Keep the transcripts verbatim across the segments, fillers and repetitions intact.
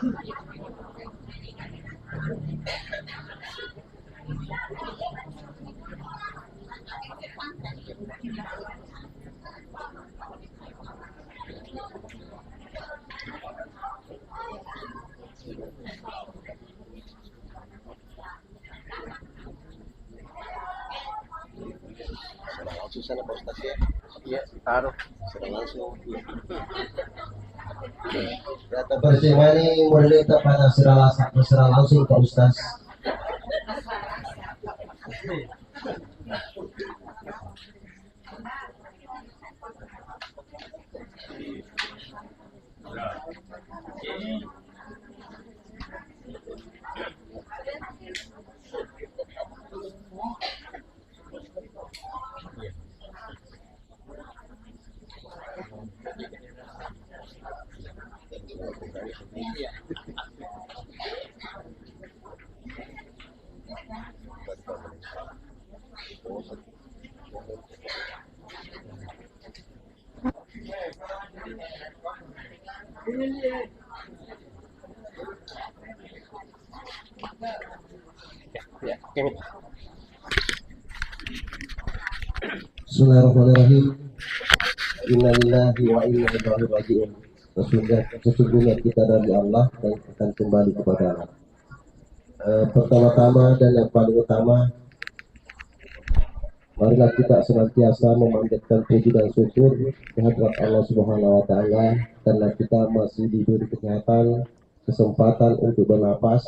Sudah langsung sana, Pak Ustaz, ya? Iya, taruh. Sudah langsung. Ya, tapersimani, mulai kita pada sudah langsung, sudah langsung, Pak Ustaz. Bismillahirrahmanirrahim. Innalillahi wa inna ilaihi raji'un. Sesungguhnya, sesungguhnya kita dari Allah dan akan kembali kepada Allah. Eh, pertama-tama dan yang paling utama, marilah kita senantiasa memanjatkan puji dan syukur kehadirat Allah Subhanahu wa Ta'ala karena kita masih diberi kesehatan, kesempatan untuk bernapas,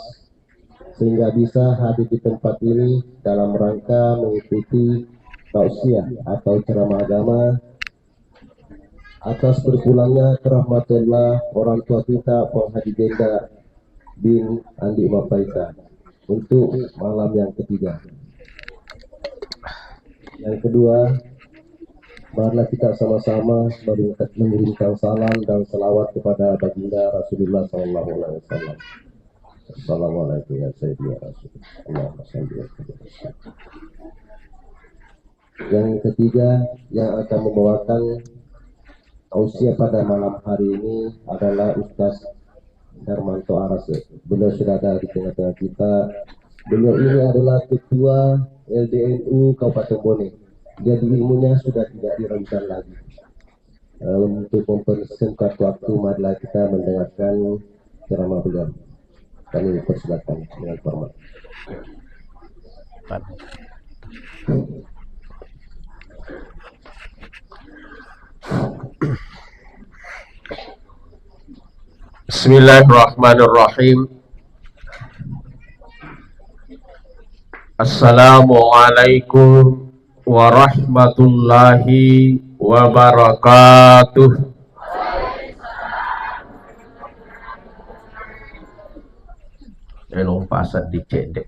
sehingga bisa hadir di tempat ini dalam rangka mengikuti tausiah atau ceramah agama atas berpulangnya ke rahmatullah orang tua kita, Pak Haji Jenda bin Andi Mapaita, untuk malam yang ketiga. Yang kedua, marilah kita sama-sama mengirimkan salam dan salawat kepada Baginda Rasulullah sallallahu alaihi wasallam. Assalamualaikum ya Sayyidi ya Rasul. Allahumma salli wa sallim. Yang ketiga yang akan membawakan tausiah pada malam hari ini adalah Ustaz Darmanto Arase. Beliau sudah ada di tengah-tengah kita. Beliau ini adalah ketua L D N U Kabupaten Bone. Jadi ilmunya sudah tidak diragukan lagi. Eh, untuk mempersingkat waktu, marilah kita mendengarkan ceramah beliau. Kami persilakan dengan hormat. Bismillahirrahmanirrahim. Assalamualaikum warahmatullahi wabarakatuh. Eh, lompa seddi cedde.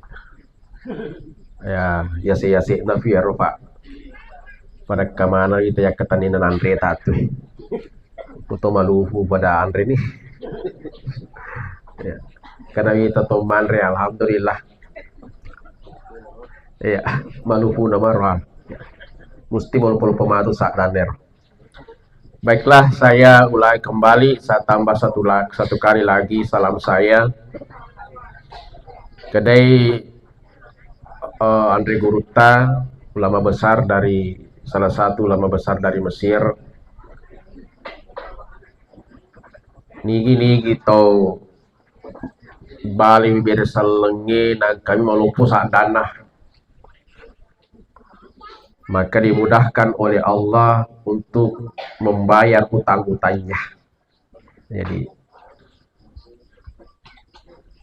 Ya, yase-yase na fiaro, Pak. Pada kemana kita ya ketanina nanre tatu. Kuto malufu pada anre ni. Ya. Karena kita to manre, alhamdulillah. Iya, malufu na maro. Musti malufu-lufu matu saddanner. Baiklah, saya ulangi kembali, saya tambah satu la-, satu kali lagi salam saya. Kedai, eh, Andre Gurutta, ulama besar dari, salah satu ulama besar dari Mesir. Nigi-nigi tau bali beda sellengnge, nangkami maloppo saddanna. Maka dimudahkan oleh Allah untuk membayar utang-utangnya. Jadi,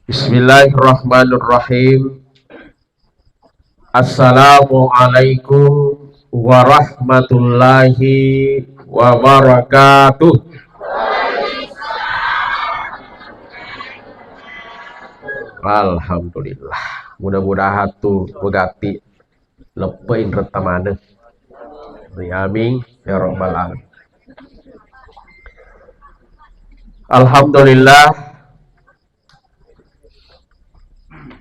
Bismillahirrahmanirrahim. Assalamualaikum warahmatullahi wabarakatuh. Alhamdulillah. Mudah-mudahan tu begati leppe inretta maneng. Amin ya rabbal alamin. Alhamdulillah.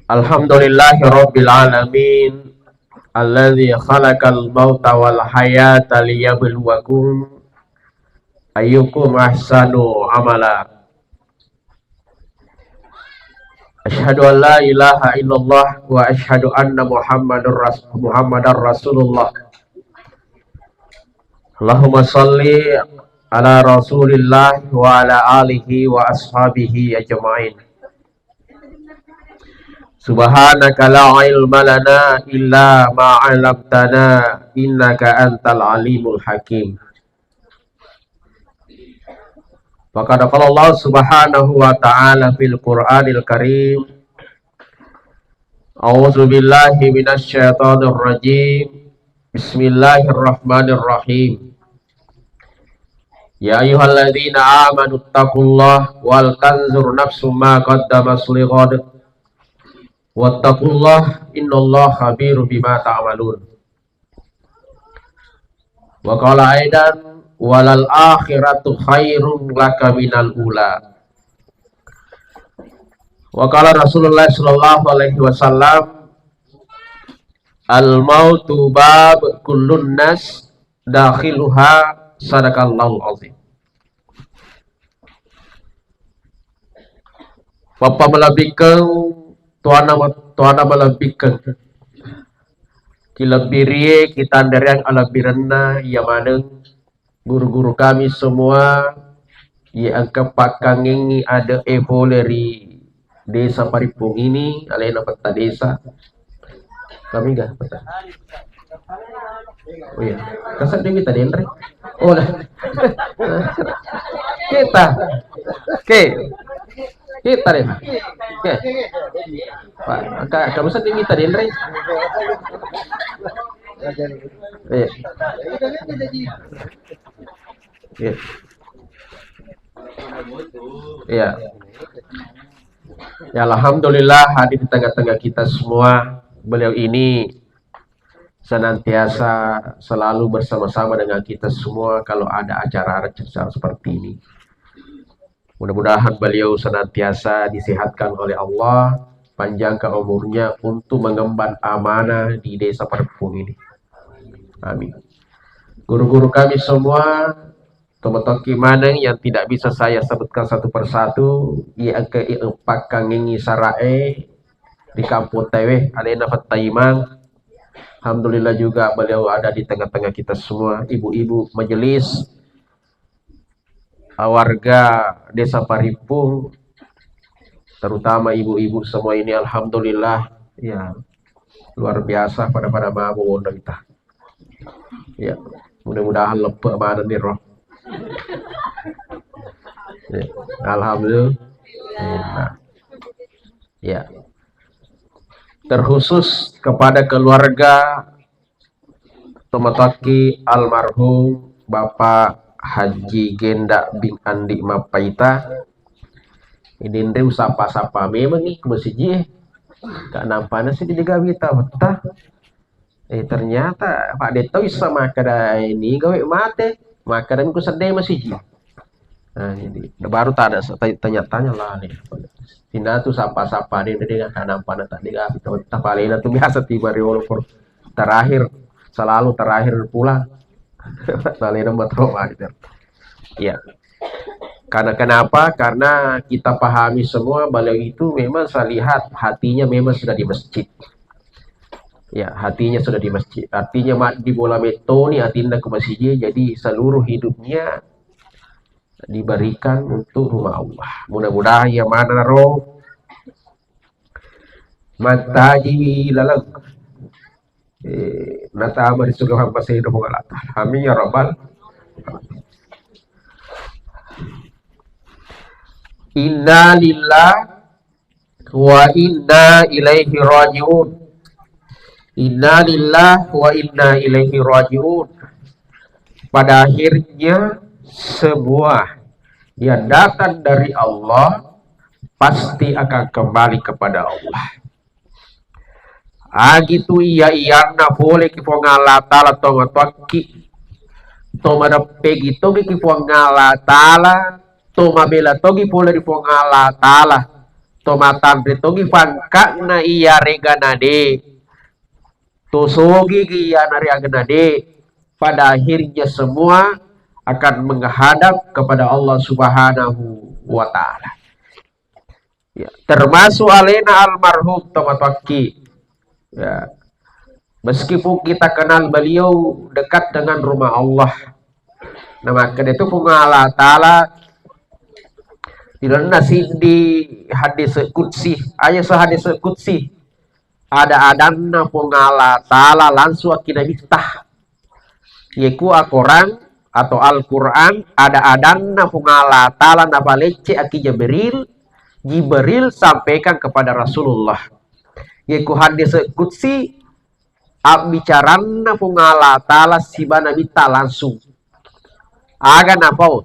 Alhamdulillahi rabbil alamin. Alladzi khalaqal mauta wal hayata liyabluwakum ayyukum ahsanu amala. Asyhadu an la ilaha illallah wa asyhadu anna Muhammadar Ras-, Muhammadar Rasulullah. Allahumma salli ala Rasulillah wa ala alihi wa ashabihi ajma'in. Subhanaka la ilma lana illa ma 'allamtana innaka antal alimul hakim. Wa qad qala Allah subhanahu wa ta'ala fil Qur'anil Karim. A'udzu billahi minasy syaithanir rajim. Bismillahirrahmanirrahim. Ya ayyuhalladzina amanu taqullaha wal tanzur nafsum ma qaddamat lighad. Wattaqullah innallaha khabirum bima ta'malun. Wa qala aidan walal akhiratu khairum laka minal ula. Wa qala Rasulullah sallallahu alaihi wasallam, al mautu bab kullun nas dakhiluha, sadaqallahul azim. Bappa malebbikkeng, tuana, tuana malebbikkeng. Kilebbirie, kitanreang alebbirenna, iya maneng guru-guru kami semua, iya engka pakkangengi ade'e pole ri Desa Parippung ini, alena Petta Desa. Kami ga Petta. Oh iya, kasadde mita denre. Oh lah. Kita. Oke. Kita deh. Oke. Pak, ka-, kamu sadde mita denre. Iya. Iya. Iya. Ya, alhamdulillah hadir di tengah-tengah kita semua. Beliau ini senantiasa selalu bersama-sama dengan kita semua kalau ada acara-acara seperti ini. Mudah-mudahan beliau senantiasa disehatkan oleh Allah, panjangkan umurnya untuk mengemban amanah di Desa Parippung ini. Amin. Guru-guru kami semua, tomatoki maneng yang tidak bisa saya sebutkan satu persatu, iya engka pakkangengi sara'e di Kampung Taiwe, alena Fattaimang. Alhamdulillah juga beliau ada di tengah-tengah kita semua, ibu-ibu majelis, warga Desa Parippung, terutama ibu-ibu semua ini, alhamdulillah, ya, luar biasa pada-pada mabo wondo kita. Ya, mudah-mudahan leppe manenni ro. Ya, alhamdulillah. Ya. Terkhusus kepada keluarga tomatoki almarhum Bapak Haji Genda bin Andi Mappaita. Ini nri usapa-sapa memang i masiji. Kak nampana sih di gawita wetta. Eh, ternyata Pak Deto bisa makkeda ini gawe mate, makkeda ku sedde masiji. Nah, jadi baru tak ada se-, tanya-tanya lah nih. Sina tu sapa-sapa nih, dia nggak nampana tadi nggak, tapi palena tu biasa tiba riolo por terakhir, selalu terakhir pulang. Palena mau tahu aja. Iya. Karena kenapa? Karena kita pahami semua beliau itu memang saya lihat hatinya memang sudah di masjid. Ya, hatinya sudah di masjid. Artinya ma-, di bola metoni atinna ke masjid, jadi seluruh hidupnya diberikan untuk rumah Allah. Mudah-mudahan ya mana ro mataji laleng. Eh, natama di surga hamba Sayyidina Muhammad. Amin ya rabbal. Inna lillah wa inna ilaihi raji'un. Inna lillah wa inna ilaihi raji'un. Pada akhirnya semua yang datang dari Allah pasti akan kembali kepada Allah. Agitu iya-iyanna pole ki Puang Allah Ta'ala to matuakki, to madeppegi togi ki Puang Allah Ta'ala, to mabela togi pole ri Puang Allah Ta'ala, to matanre togi pangka'na iya regana de, to sogi ki iyana regana de, pada akhirnya semua akan menghadap kepada Allah Subhanahu wa Ta'ala. Ya, termasuk alena almarhum tomatoakki. Ya. Meskipun kita kenal beliau dekat dengan rumah Allah. Nah, maka itu Puang Allah Ta'ala di dalam siddi hadis qudsi, ayat hadis qudsi. Ada-adanna Puang Allah Ta'ala langsung aki Nabitta. Iyeku akorang atau Al-Quran, ada-adanna Puang Allah Ta'ala napalecce aki Jibril, Jibril sampaikan kepada Rasulullah. Iyeku hadis qudsi, abbicaranna Puang Allah Ta'ala siba Nabitta langsung. Aga napau?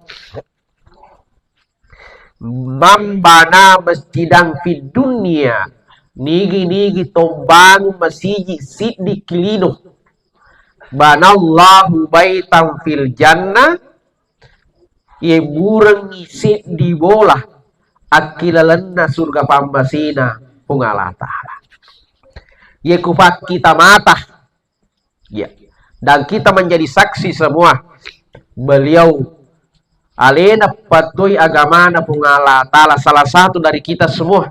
Mambana masjidang fid dunya, nigi-nigi tombangun masiji siddi kilino. Banallahu baitan fil jannah, iye burengngi seddi bola akkilalenna surga pammasena Puang Allah Ta'ala. Iye kupakkita mata. Ya. Dan kita menjadi saksi semua. Beliau alena patoi agamana Puang Allah Ta'ala, salah satu dari kita semua.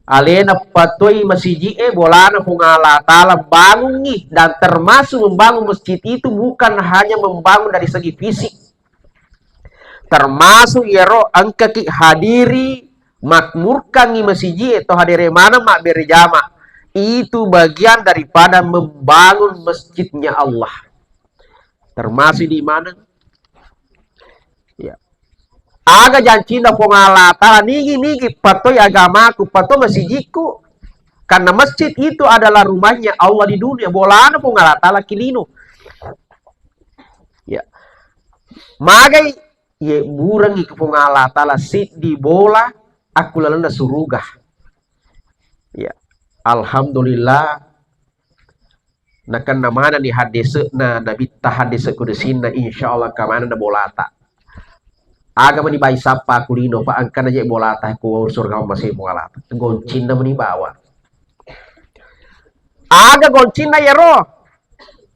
Alena patoi masiji e bolana Puang Allah Ta'ala bangungi, dan termasuk membangun masjid itu bukan hanya membangun dari segi fisik. Termasuk iyaro engkaki hadiri makmurkangi masiji e to hadere maneng mabbere jama. Itu bagian daripada membangun masjidnya Allah. Termasuk di mana? Ya. Aga jancinna Puang Allah Ta'ala, nigi-nigi patoi agamaku, patoi masijikku. Karena masjid itu adalah rumahnya Allah di dunia. Bolana Puang Allah Ta'ala kilino. Ya. Magai ye burengngi ke Puang Allah Ta'ala siddi bola akkulalena suruga. Ya. Alhamdulillah. Nakenna manenni haddese'na Nabitta, haddese' kudusinna, insya Allah kamanenna bolata. Aga mani bai sappa kulino, pa engkana je bolata ku surga mase bolata. Goncinna mani bawa. Aga goncinna yero?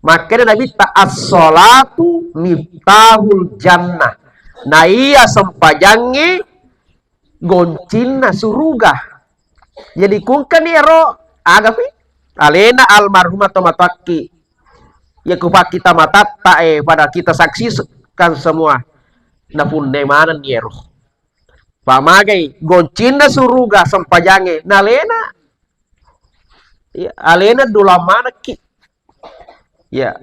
Makkeda Nabitta, "As-salatu miftahul jannah." Na iya sempajangnge goncinna suruga. Jadi kungkani ero, aga pi? Alena almarhumah tomatoakki. Ya kupakkita matatta e, pada kita saksikan semua. Napunne manenni ero. Pamagai goncinna suruga sempajangnge. Nalena. Ya, alena dolang manekki. Ya.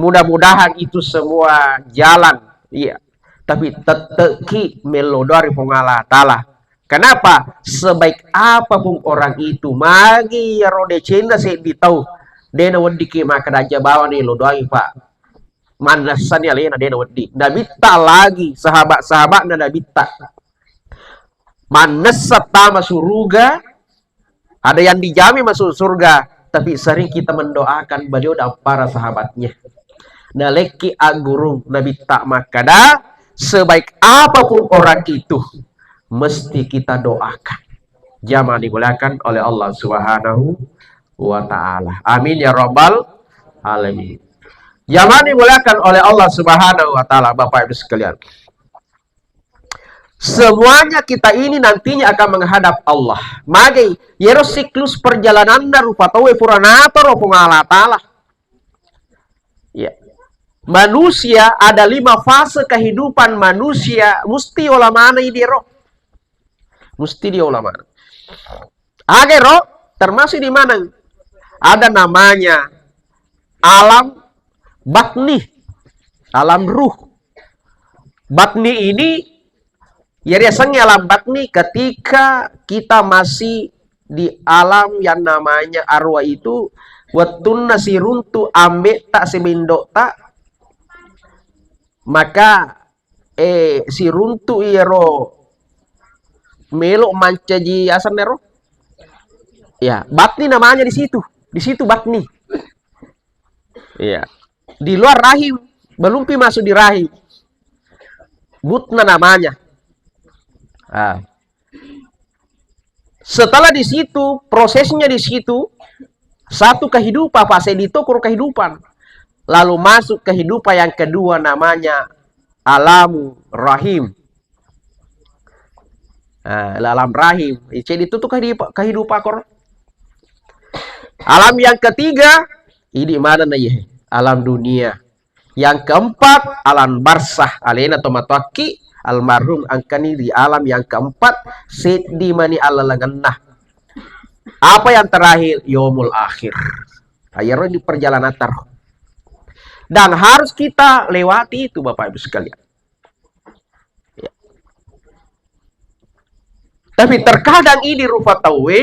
Mudah-mudahan itu semua jalan. Iya. Tapi tette'ki mello doa ri Puang Allah Ta'ala. Kenapa? Sebaik apapun orang itu, magi iyaro decenna seddi tau, de' naweddiki makkeda aja bawani lo doangi, Pak. Mannessani alena, de' nawedding. Nabitta lagi, sahabat-sahabatna Nabitta. Mannessa tama suruga, ada yang dijamin masuk surga, tapi sering kita mendoakan beliau dan para sahabatnya. Nalekki aggurung Nabitta makkeda, sebaik apapun orang itu, mesti kita doakan. Jamaah dimuliakan oleh Allah Subhanahu wa Ta'ala. Amin ya Rabbal Alamin. Jamaah dimuliakan oleh Allah Subhanahu wa Ta'ala, Bapak Ibu sekalian. Semuanya kita ini nantinya akan menghadap Allah. Magi, yero siklus perjalananna rupa tauwe pura natoro Puang Allah Ta'ala. Ya. Manusia, ada lima fase kehidupan manusia, mesti ola maneng idi ero. Mesti diola maneng. Aga ero, termasuk di maneng. Ada namanya alam batni, alam ruh. Batni ini, ya, riasengnge alam batni ketika kita masih di alam yang namanya arwah itu, wettunna siruntu ambe'ta siba indo'ta, maka, eh, siruntu iyaro melo mancaji asenna ero. Ya, batni namanya di situ. Di situ batni. Iya. Di luar rahim, belum pi masuk di rahim. Butna namanya. Ah. Setelah di situ, prosesnya di situ, satu kehidupan, fase dito kuro kehidupan. Lalu masuk kehidupan yang kedua namanya alamu rahim. Ah, alam rahim. Ceddi tu, tu kehidupa-, kehidupan koro. Alam yang ketiga, idi maneng na iye, alam dunia. Yang keempat, alam barzah. Alena tomatoakki almarhum engkani ri alam yang keempat, seddi mani allalengenna. Apa yang terakhir? Yaumul akhir. Nah, iyaro di perjalanan taruh. Dan harus kita lewati itu, Bapak Ibu sekalian. Ya. Tapi terkadang idi rupa tauwe,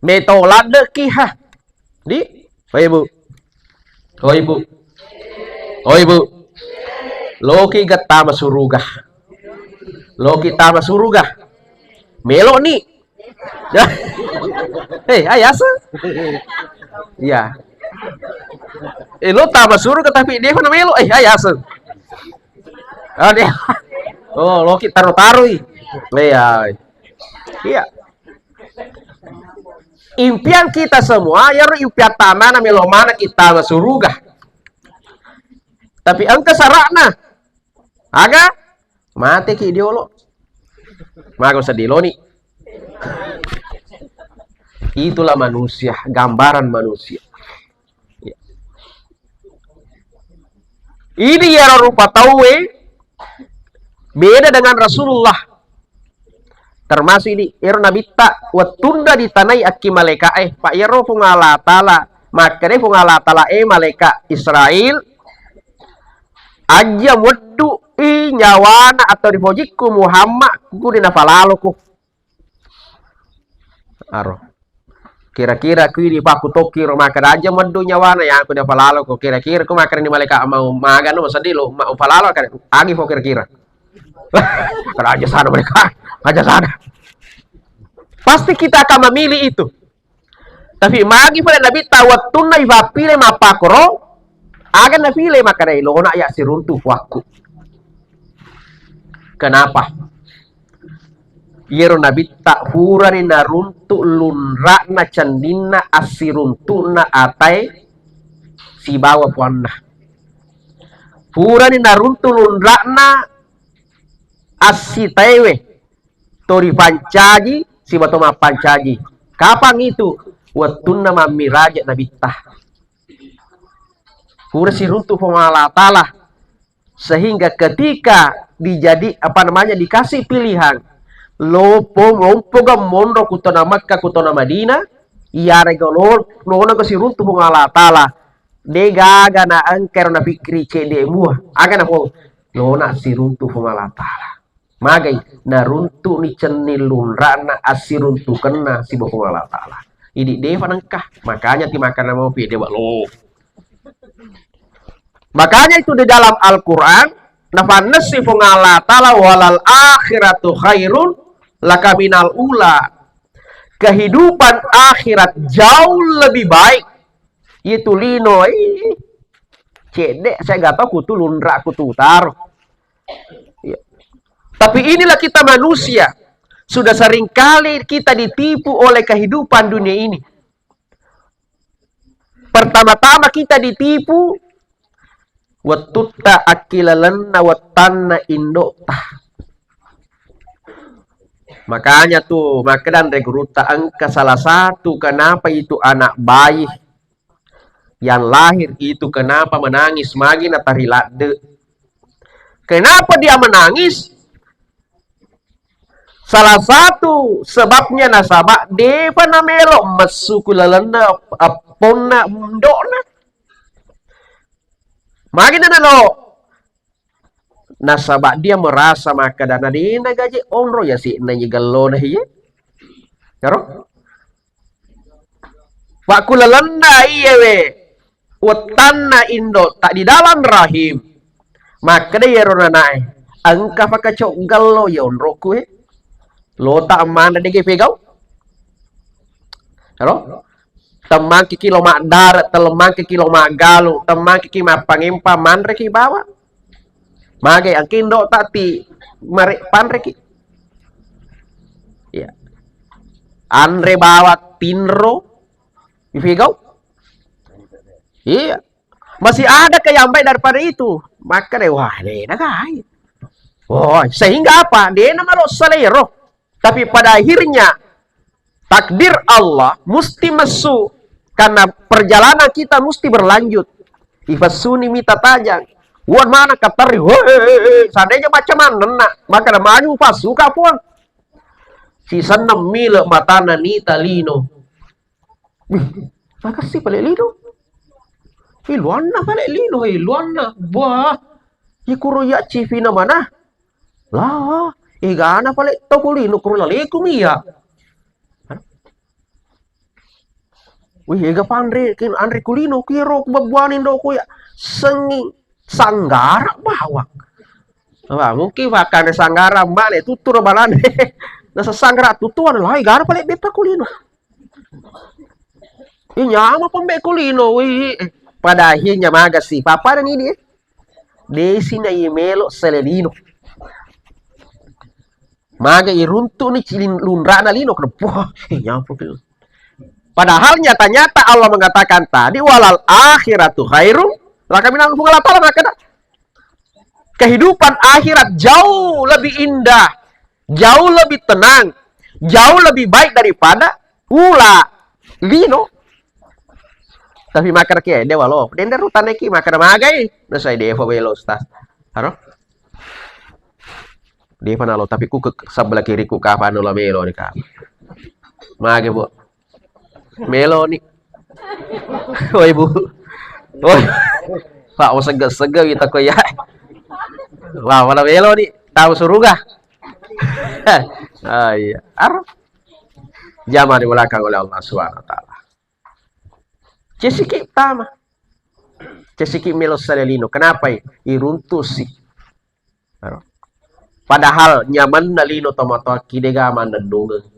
meto ladde'ki, ha. Di, oh, Ibu. Oh, Ibu. Oh, Ibu. Loki ga tama suruga. Loki tama suruga. Melo ni. Ya. Eh, ayasa. Iya. Eh, lo tama suruga tapi dia mana melo? Eh, ayasa. Oh, dia. Oh, loki taru-tarui. Iya. Iya. Impian kita semua, iyaro impian tamana melo mana kita tama suruga. Tapi engka sara'na. Aga? Mateki diolo. Mago sediloni. Itulah manusia, gambaran manusia. Ya. Ini iyaro rupa tauwe beda dengan Rasulullah. Termasuk ini, ero nabitta, wettunna ditanai akki malaika'e, Pak, iyaro Puang Allah Ta'ala, makkeda Puang Allah Ta'ala, eh, malaikat Israel, aja weddu i nyawana atau ripojikku Muhammad, kukuni nafalaloko. Aro. Kira-kira kui di paku tokki ro makkeda aja meddu nyawana, ya, aku dia palalo ko. Kira-kira ku makkeda ni malaikat mau maganu seddi lo, ma-, palalo kan agi po kira-kira. Kada aja sana mereka, aja sana. Pasti kita akan memilih itu. Tapi magi pole Nabi ta wettunna ifappile mappakoro, aga nafile makkeda ilona ya siruntu fuakku. Kenapa? Iyaro Nabitta purani naruntu lunra'na cenninna assiruntu'na atae sibawa puanna. Purani naruntu lunra'na assitaewe to ripancaji sibawa to mappancaji. Kapang itu? Wettunna mammiraja Nabitta. Pura siruntu Puang Allah Ta'ala. Sehingga ketika dijadi, apa namanya, dikasih pilihan, lopo, lompoga monro ku tona Makkah, ku tona Madinah, iyarega lo-, lona ko siruntu Puang Allah Ta'ala. De gaga na engka ero napikkiri cedde mua. Aga na po, lona siruntu Puang Allah Ta'ala. Magai, naruntu'ni cenning lunra'na assiruntukenna sibawa Puang Allah Ta'ala. Idi defa nengka, makanya ti makkeda mau pede balo. Makanya itu di dalam Al-Quran, nafannessi Puang Allah Ta'ala, "Walal akhiratu khairun laka minal ula." Kehidupan akhirat jauh lebih baik. Itu lino, ih, cedde, saya gak tahu kutu lunra, kutu utaro. Ya. Tapi inilah kita manusia. Sudah seringkali kita ditipu oleh kehidupan dunia ini. Pertama-tama kita ditipu, wettutta akkilalenna wettanna indo'ta. Makanya tuh, makkeda anre gurutta, engka salah satu kenapa itu anak bayi yang lahir itu kenapa menangis, magi natariladde. Kenapa dia menangis? Salah satu sebabnya nasaba depa namelo messu ku lalenna epponna indo'na. Magi namelo? Nasaba dia merasa makkeda na dena gaje onro ya si na gellona hiye. Karo? Pakulalenna iyewe, wettanna indo'ta di dalam rahim. Makkeda iyaro nanae, engka fakacoggello ya onroku e. Lota manre dege pegau. Halo? Temmangkiki lo maddare, tellemmangkiki lo maggalu, temmangkiki mappangempa, manreki bawa. Magai engka indo'ta ti mare-, panreki. Iya. Anre bawa tinro, ipegau. Iya. Masih ada ke yang baik daripada itu. Maka deh, wah, deh, nagai. Oh, sehingga apa? Dena malossa lero. Tapi pada akhirnya takdir Allah musti messu karena perjalanan kita musti berlanjut. Ifassuni mita tajang. Wan mana katari, weh, seandainya macam mana nak, maka maju pasuka pun. Sisenna mile matana nita lino. Wih, makassi pale lino. Ih, luanna pale lino, ih, luanna. Wah, ikuro ya civina mana? Lah, egana pale toko lino kuro laleku mia. Wih, ega panre, kin anre kulino, kiro kubabuani ndo kuya. Sengi sanggara bawang. Wah, mungkin makanne sanggara mane tuttu ro balane. Nasa sanggara tuttuan lai gara pale beppa kulino. Inyama pembe kulino, wih. Pada akhirnya maga si papa dan ini, eh. Desi na imelo selelino. Maga iruntu ni cilin lunrana lino kena. Wah, eh, nyampe ke. Padahal nyata-nyata Allah mengatakan tadi, "Walal akhiratu khairum laka minal," Puang Allah Ta'ala mengatakan, kehidupan akhirat jauh lebih indah, jauh lebih tenang, jauh lebih baik daripada ula lino. Tapi makar ki, eh, dewa lo, dende rutane ki, makar magai, nasai dewa welo, Ustaz. Haro? Depa nalo, tapi ku ke sebelah kiriku kapang lo melo ni ka. Mage, Bu. Melo ni. Woi, Bu. Woi. Pak, mau sege-sege kita ko ya. Wah, mana melo ni? Tahu suruga. Ah, iya. Ar. Jamaah di belakang oleh Allah Subhanahu wa taala. Cesiki tama. Cesiki melo sale lino. Kenapa i? Iruntusi. Aro. Padahal nyamanna lino tomatoa ki dega mannennungeng.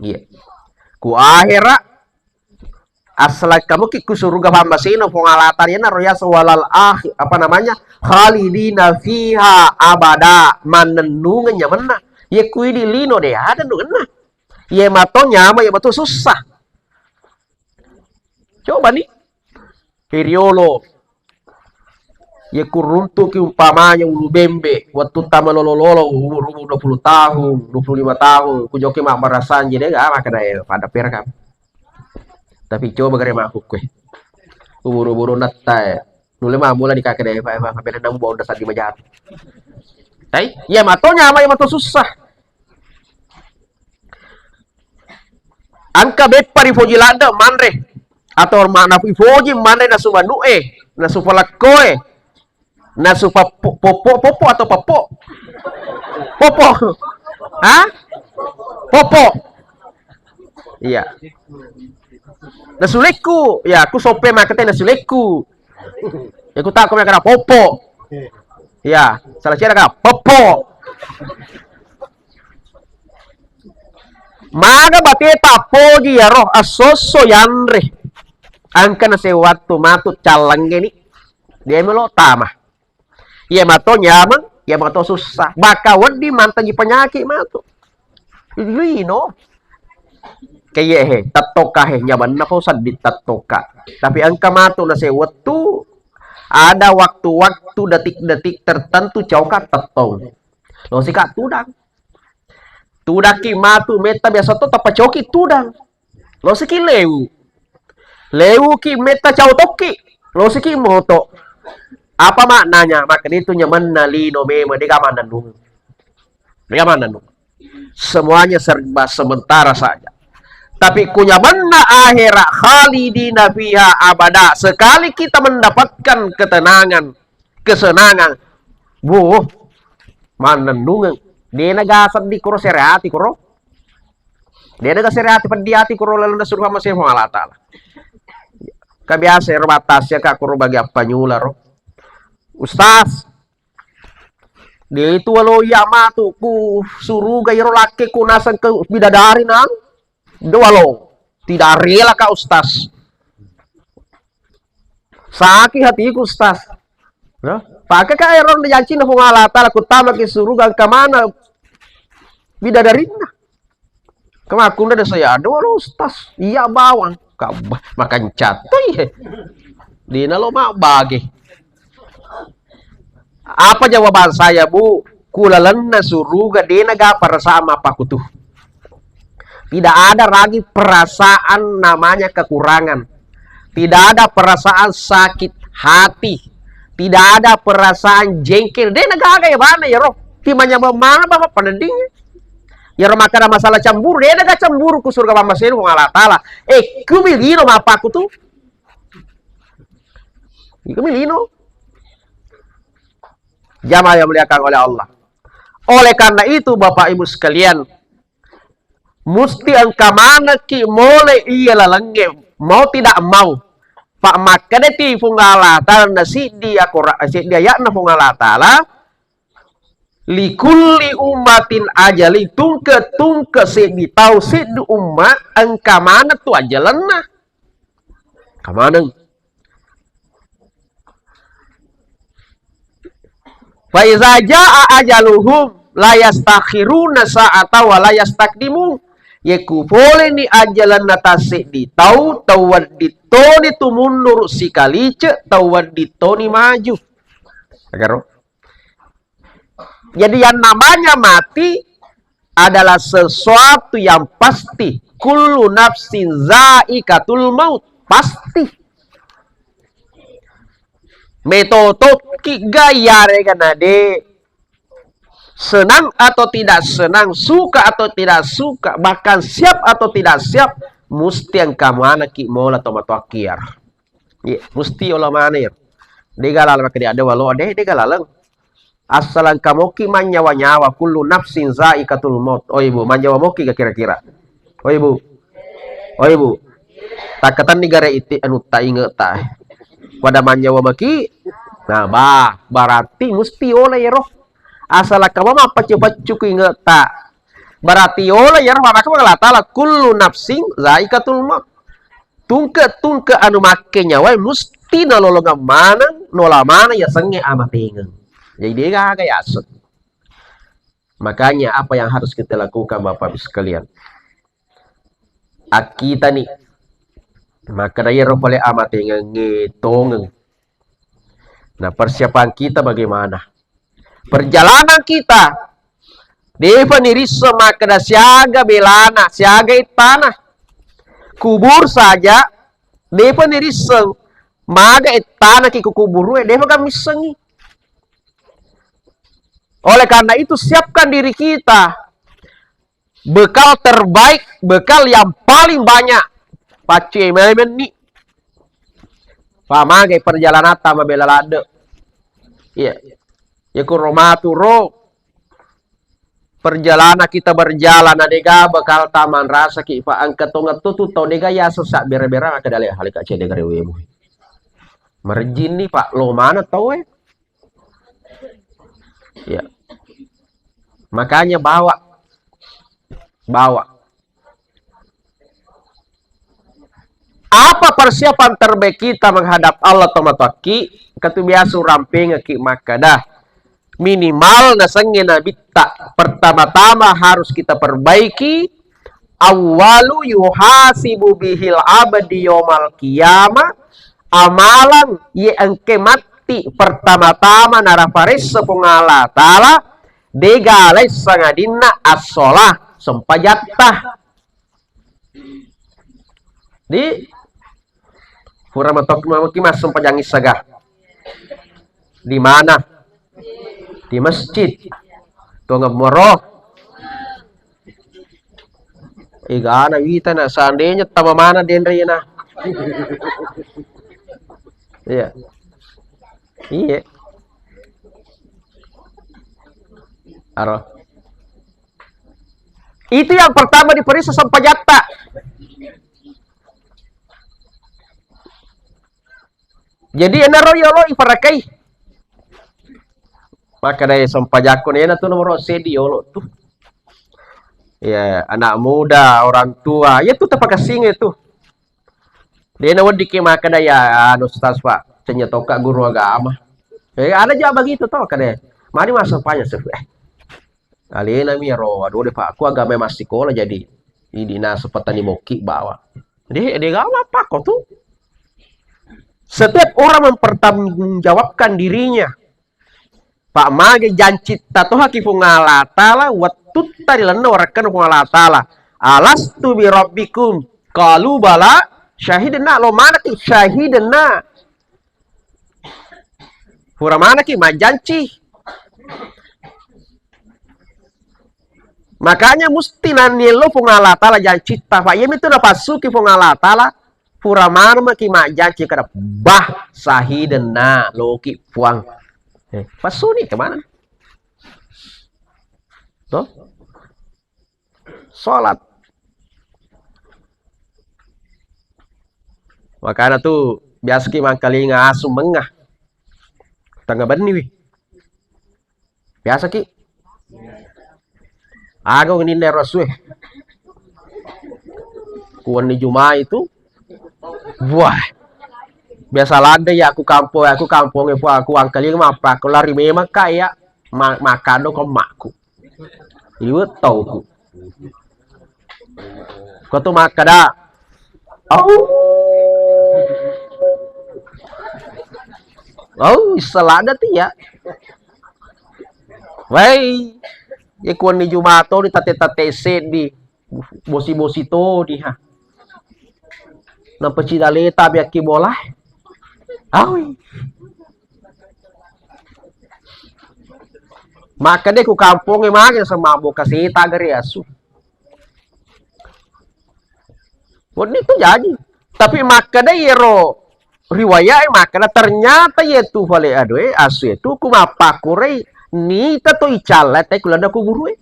Iya. Ku ahera, asala kamuki ku suruga pammaseno Puang Allah Ta'ala, iyanaro yaseng walal akhi-, apa namanya, khalidina fiha abada, mannennungeng nyamanna. Iye ku idi lino de ada nungenna. Iye mato nyama, iye mato susah. Coba ni, riolo. Ye kuruntuki umpamanya ulu bembe, wettu tama lolo-lolo, umur, umur dua puluh tahun, dua puluh lima tahun, ku joki mabbarasanji de, ah, makkeda, eh, pada perekam. Tapi coba gare makkukkue. Umur-umur natta, eh. Nulle mammula di kake de, Pak, Pak, beda nang bonda sadi majatu. Tai, iya mato nyama, iya mato susah. Engka beppa rifoji ladde manre, atau mana ifoji manre nasu manu'e, nasu palekkoe, nasu pappo-, poppo, poppo atau pappo? Poppo. Hah? Poppo. Iya. Nasu lekku. Ya, aku sope makete nasu lekku. Ya, aku tak kau kena poppo. Ya, salah cera kah? Poppo. Maga bateta poji yaro esso-esso yanre. Engka nasewattu matu callengngeni. Dia melo tama. Iya mato nyameng, iya mato susah. Baka wedding mantaji penyakit matu. Lino. Keye he, tettoka he, nyamanna ko sedding tettoka. Tapi engka matu nasewattu, ada waktu-waktu, detik-detik tertentu coka tettong. Lo sika tudang. Tudakki matu metta biasa to tappa coki tudang. Losiki lewu. Lewuki metta cao tokki. Losiki moto. Apa maknanya? Maknanya itu nyamanna lino memang dega mannennung. Dega mannennung. Semuanya serba sementara saja. Tapi ku nyamanna akhirat khalidina fiha abada. Sekali kita mendapatkan ketenangan, kesenangan. Wuh, mannennungeng. Dena ga seddi kuro sereati kuro. Dena ga sereati peddi ati kuro lalenna surga masih Allah Ta'ala. Kabiasa ero batas ya ka kuro bagi apa nyula ro. Ustaz, de itu walau iya matu ku suruga iro lakke ku naseng ke bidadari nang. Dua lo, tidak rela ka Ustaz. Sakit hatiku Ustaz. Nah, pakai ka ero dijanci na Puang Allah Ta'ala kutama ki suruga engka mana bidadarinna. Kemakunna de saya dua lo Ustaz. Iya bawang. Kau makan cato iya. Dina lo mak bagi. Apa jawaban saya, Bu? ku lalenna suruga, de' naga perasaan mappakutu. Tidak ada lagi perasaan namanya kekurangan. Tidak ada perasaan sakit hati. Tidak ada perasaan jengkel. De' naga aga ya bana ya roh. Ti manyameng mana Bapak penedding. Ya roh, makkeda masalah cemburu, de' naga cemburu ku surga pammasena Puang Allah Taala. Eh, kumi lino mappakutu. Kumi lino. Jamaah yang dimuliakan oleh Allah. Oleh karena itu, Bapak Ibu sekalian, musti engka manekki mole iya lalengnge, mau tidak mau. Pak makkeda ti Puang Allah Taala na siddi Al-Quran, siddi ayatna Puang Allah Taala, "Likulli ummatin ajali," tungke-tungke seddi tau, seddi umma, engka maneng tu ajalenna. Engka maneng. "Fa iza jaa ajaluhum la yastakhiruna sa'ata wa la yastaqdimun." Yekku poleni ajalanna tasseddi tau, tau wedding toni tu mundur sikalice, tau wedding toni maju. Agaro. Jadi yang namanya mati adalah sesuatu yang pasti. Kullu nafsin zaikatul maut. Pasti. Metotokki ga iyarega nade, senang atau tidak senang, suka atau tidak suka, bahkan siap atau tidak siap, musti engka manekki mola to matoakkiar. Iya, musti ola maneng. Dega laleng makkeda ada walo, de, dega laleng. Assaleng kamoki mannyawa-nyawa, kullu nafsin zaikatul maut. Oi, Bu, mannyawa moki ga kira-kira? Oi, Bu. Oi, Bu. Takkatenni gare itti anu ta inge ta. Pada mannyawa maki. Nah, bah, berarti musti ola yero. Assaleng kamo mappaccu-paccu ku inge ta. Berarti ola yero, maka Allah Taala, kullu nafsin zaikatul maut. Tungke-tungke anu makke nyawae musti nalolongeng maneng, nola maneng yasengnge amatengeng. Jadi, de gaga yaseng. Makanya apa yang harus kita lakukan, Bapak Ibu sekalian? Akkitani. Makkeda iyaro pale amatengengnge tongeng. Nah, persiapan kita bagaimana? Perjalanan kita, depa nirisseng makkeda siaga belana, siaga ettana. Kubur saja, depa nirisseng maga ettana ki ku kuburu e, depa ga missengi. Oleh karena itu, siapkan diri kita. Bekal terbaik, bekal yang paling banyak. Pacce memenni. Pamagai perjalananta mabela ladde. Iya. Iya, kuro matu ro. Perjalanan kita berjalan, na dega bekal taman rasa ki, pa engka tongeng tu, tu tau dega yaseng sabbere-bere, maka dale halika cedde garewemu. Merjinni, Pak, lo mana tau e? Ya. Makanya bawa. Bawa. Apa persiapan terbaik kita menghadap Allah tomatoakki? Katu biasa urampengeki makkeda, minimal nasengnge nabitta, pertama-tama harus kita perbaiki, awwalu yuhasibu bihil abdi yaumal qiyamah, amalang ye engke matti pertama-tama naraparessa Puang Allah Taala, dega laisseng adinna as-shalah, sempajatta. Di pura matok mamaki massempajang issaga. Di mana? Di masjid. Tongeng moro. Egana wita na, seandainya tama mana denre na. Iya. Iya. Aro. Itu yang pertama diperiksa sempajatta. Jadi enaro yolo iparakai. Maka dai sempajakku na, iyana tu nomor seddi yolo tu. Ya, anak muda, orang tua, ya tu tapakasing itu. Dena wedding ki makkeda, "Ya, anu, Ustaz, Pak, cenya toka guru agama." Eh, ada juga begitu toh, kade. Mari masuk panya, Ustaz. Eh, alena mi ro, aduh deh, Pak, aku agama massikola jadi idi naseng petani moki bawa. Deh, deh, gak apa-apa kok tuh. Setiap orang mempertanggungjawabkan dirinya. Pak mage jancitta toha ki Puang Allah Ta'ala, wettutta ri lalenna warakkanna Puang Allah Ta'ala. "Alastu bi rabbikum?" Qalu bala syahidna. Lo manaki syahidna? Pura manaki majjanci. Makanya musti nanniello Puang Allah Ta'ala jancitta. Pak, iyami tu napassuki Puang Allah Ta'ala. Pura maneng maki majjanci kada, bah, sahidenna loki Puang. Eh, passuni kemana? Toh? Salat. Makana tu biasa ki mangkalinga asu mengnga. Tengnga benni wi. Biasa ki. Aga weninna ero asu e. Ku wenni Juma itu. Wah. Biasa ladde ya aku kampong, aku kampong e, aku angkalinga mappa, aku lari memang kak ya. Ma-, makkado ko emakku. Liwe tauku. Ko tu makkada, "Au." Au, salada tu ya. Wai, ya kuan ni Jumato ni tate-tate seddi. Bosi-bosi to di ha. Nappa cidaleta biakki bola. Awi. Makkeda ku kampongnge mage semabbo kaseta gare asu. Wedding tu jaji. Tapi makkeda iyaro riwayat e makkeda ternyata yetu fale adoe asu itu ku mappakurai nita to icalla te kulada kuburu e.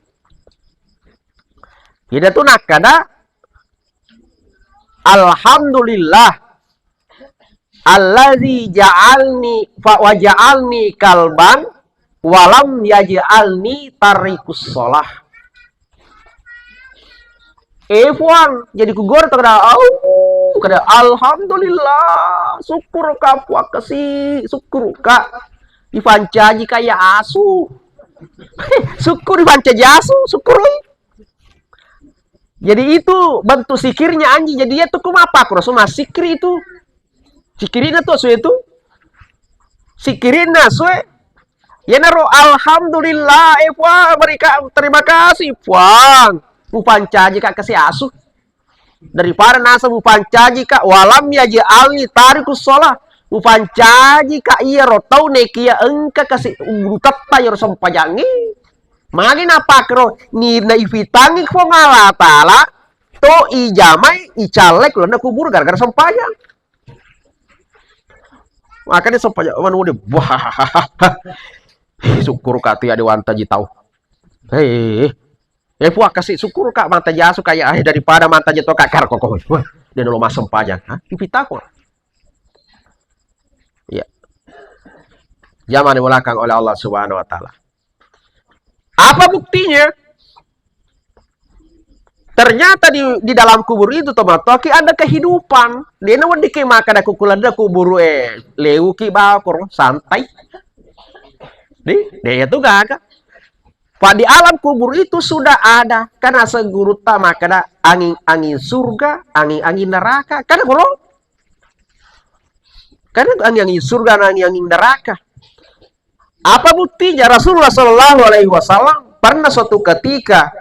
Ida tu nakkeda, "Alhamdulillah, allazi ja'alni fa-, wa ja'alni kalban walam yaj'alni tarikus shalah." Eh, Puang, jadi kugor tu kada, au, kada, "Alhamdulillah, syukur ka Puang kasi, syukur ka." Dipancaji kaya asu. Syukur dipancaji asu, syukur. Jadi itu bentuk sikirnya anjing. Jadi ya tu ku mappaku rasul massikri itu. Sikirina tu asu itu. Sikirina asu e. Yenaro alhamdulillah, eh, Puang, berikan terima kasih, Puang. Mupancaji ka kasi asu. Daripada nasa mupancaji ka, walam yaj'alni tarikus shalah. Mupancaji ka iyaro tau nekia engka kasi urutatta iyaro sempajangngi. Magi napakkero ni naifitangngi Puang Allah Ta'ala to ijamai icallai kulana kubur gara-gara sempajang. Makanya sempajang manu de, wah, syukur ka tu ya diwantaji tau. Hei, eh, Puang kasi syukur ka mantaji asu kaya, eh, daripada mantaji to ka kar koko. Wah, de nolo massempajang. Hah? Ipitako. Iya. Jama dimulakan oleh Allah Subhanahu wa Ta'ala. Apa buktinya? Ternyata di, di dalam kubur itu, tomatoaki, ada kehidupan. Dia na wedding ki makkeda ku kulada kubur e, leuki bakor, santai. Di, dia itu gaga. Pak, di alam kubur itu sudah ada. Kan asal guru ta makkeda angin-angin surga, angin-angin neraka. Kan kalau kan angin-angin surga, angin-angin neraka. Apa buktinya? Rasulullah Shallallahu Alaihi Wasallam pernah suatu ketika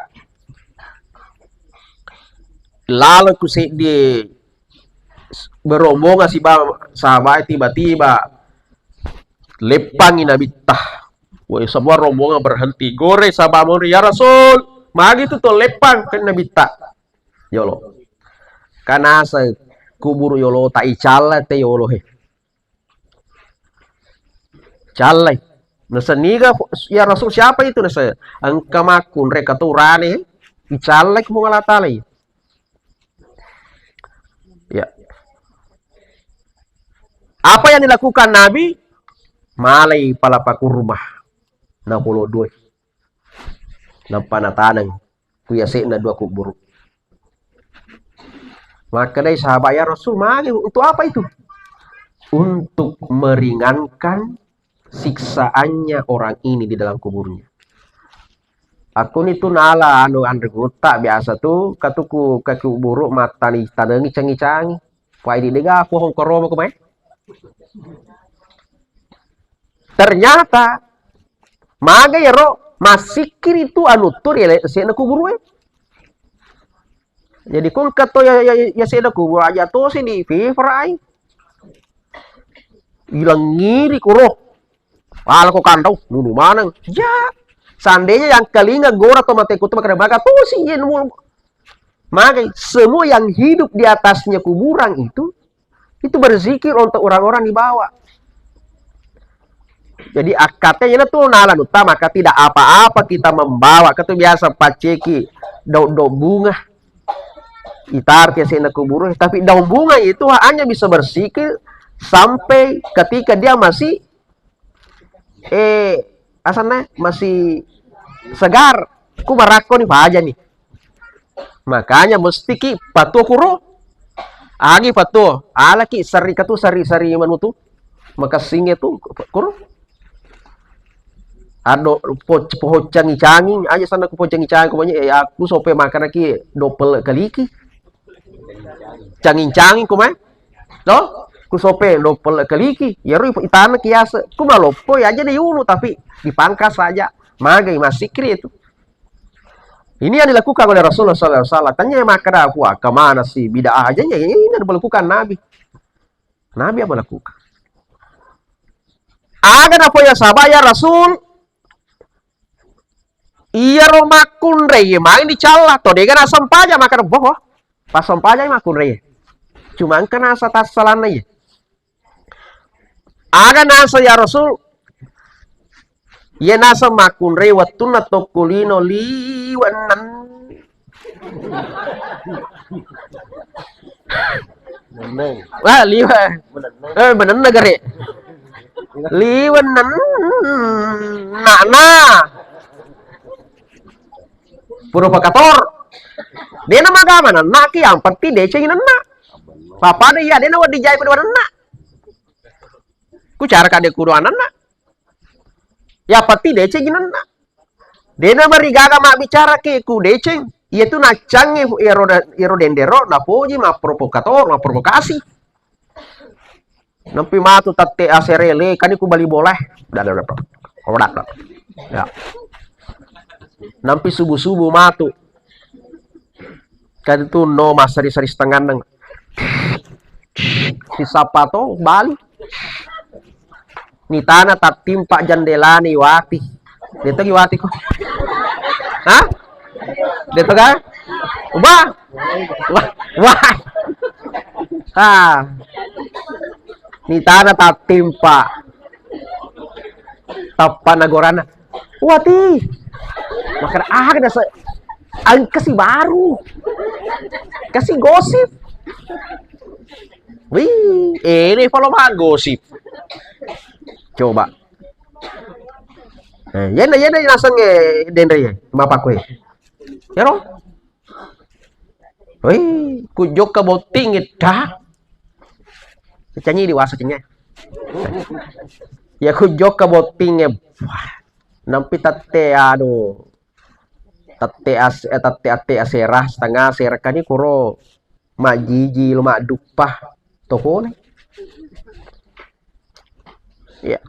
lalo ku seddi berombongan siba sahabat, tiba-tiba leppangi Nabitta. Woi, semua rombongan berhenti. Gore sahabat, "Ya Rasul, magi tu to leppang ke Nabitta?" Yolo. Kanasa kuburu yolo ta icalla te yolo he. Callai. Nasa niga, "Ya Rasul, siapa itu?" Nasa, "Engka makkunre kata urane, icallai ku Puang Allah Ta'ala." Ya. Apa yang dilakukan Nabi? Malai palapa kurma. Napolo dua. Nappa nataneng ku yase'na dua kuburu. Makkedai sahabat, "Ya Rasul, magi, untuk apa itu?" "Untuk meringankan siksaannya orang ini di dalam kuburnya." Aku ni tu nala anu anre gurutta biasa tu katuku ke kuburu mattani tanengi cangi-cangi. Wai di dega pohon koroma ku mai. Ternyata Maga iyaro massikkiri tu anuttu ri yase'na kuburu'e. Jadi ko engka to ya, ya, yase'na kuburu aja tosi di fever ai. Ilengngiri kuro. Ala ko kandau, nunu maneng. Ya, seandainya yang kelinga gora to mate kutu makana maga tosi ye nulu. Magai, semua yang hidup di atasnya kuburan itu, itu berzikir untuk orang-orang di bawah. Jadi akkatanya tu nala nutta, maka tidak apa-apa kita membawa. Katu biasa paceki daun-daun bunga. Itar ke sena kuburu, tapi daun bunga itu hanya bisa berzikir sampai ketika dia masih eh, asanna masih segar, ku marakko ni paja ni. Makanya mesti ki patuo kuro. Agi patuo, alaki seri katu seri-seri manu tu. Makessing tu kuro. Ado po-, poho cangi-cangi, aja sana ku poho cangi-cangi, kumanya, eh, aku sope makan ki dopel kaliki. Canging-canging kumai. To? Ku sope loppo kaliki, yaro ip-, itana kiasa. Ku maloppo ya aja diulu tapi dipangkas saja. Magai masikri itu. Ini yang dilakukan oleh Rasulullah sallallahu alaihi wasallam. Tanya yang makan aku, "Ah, kemana sih? Bid'ah aja ya." Ini yang dilakukan Nabi. Nabi apa lakukan? Aga napoya saba ya Rasul, iyaro makkunrai main dicalla to dega nasempajang makkeda boho. Pas sempajang makkunrai. Cuma engka nasa tassalanna iya. Aga nasa ya Rasul, iya nasa makkunrai wettunna tokko lino liweq ennem. Wah, liwe. Eh, menenna gare. Liwe ennem. Nak, nah. Provokator. Dena magama nenna ki, yang penting deceng nenna. Papada iya dena wedding jai pada nenna. Ku cara kade kudu ananna. Yang penting deceng nenna. Dena marigaga mabbicara ke ku deceng. Iya tu naccangi ero, ero dendero napoji mapprovokator, mapprovokasi. Nampi matu tette asere le, kani ku bali bola. Ya. Nampi subuh-subuh matu. Kan tu no maseri-seri setengah neng. Sisapa to bali. Ni tana tattimpa jandelani wati. Deto ki wati ko. Hah? Deto ga? Wah. Wah. Wah. Ah. Ni tana tattimpa. Tappa nagorana. Wati. Makana aga nasa engka si baru. Kasi gosip. Wih, ini palo mah gosip. Coba. Eh, yena, yena naseng, eh, denre, eh, bapakku, eh. Yero? Wih, ku jokka botting, eh, dah. Cenyi di wasa cenyi. Ya, ku jokka botting, eh, wah. Nampi tette, aduh. Tette as-, eh, tette atte asera, setengah asera kani kuro. Majiji lo madduppa tokone. Iya.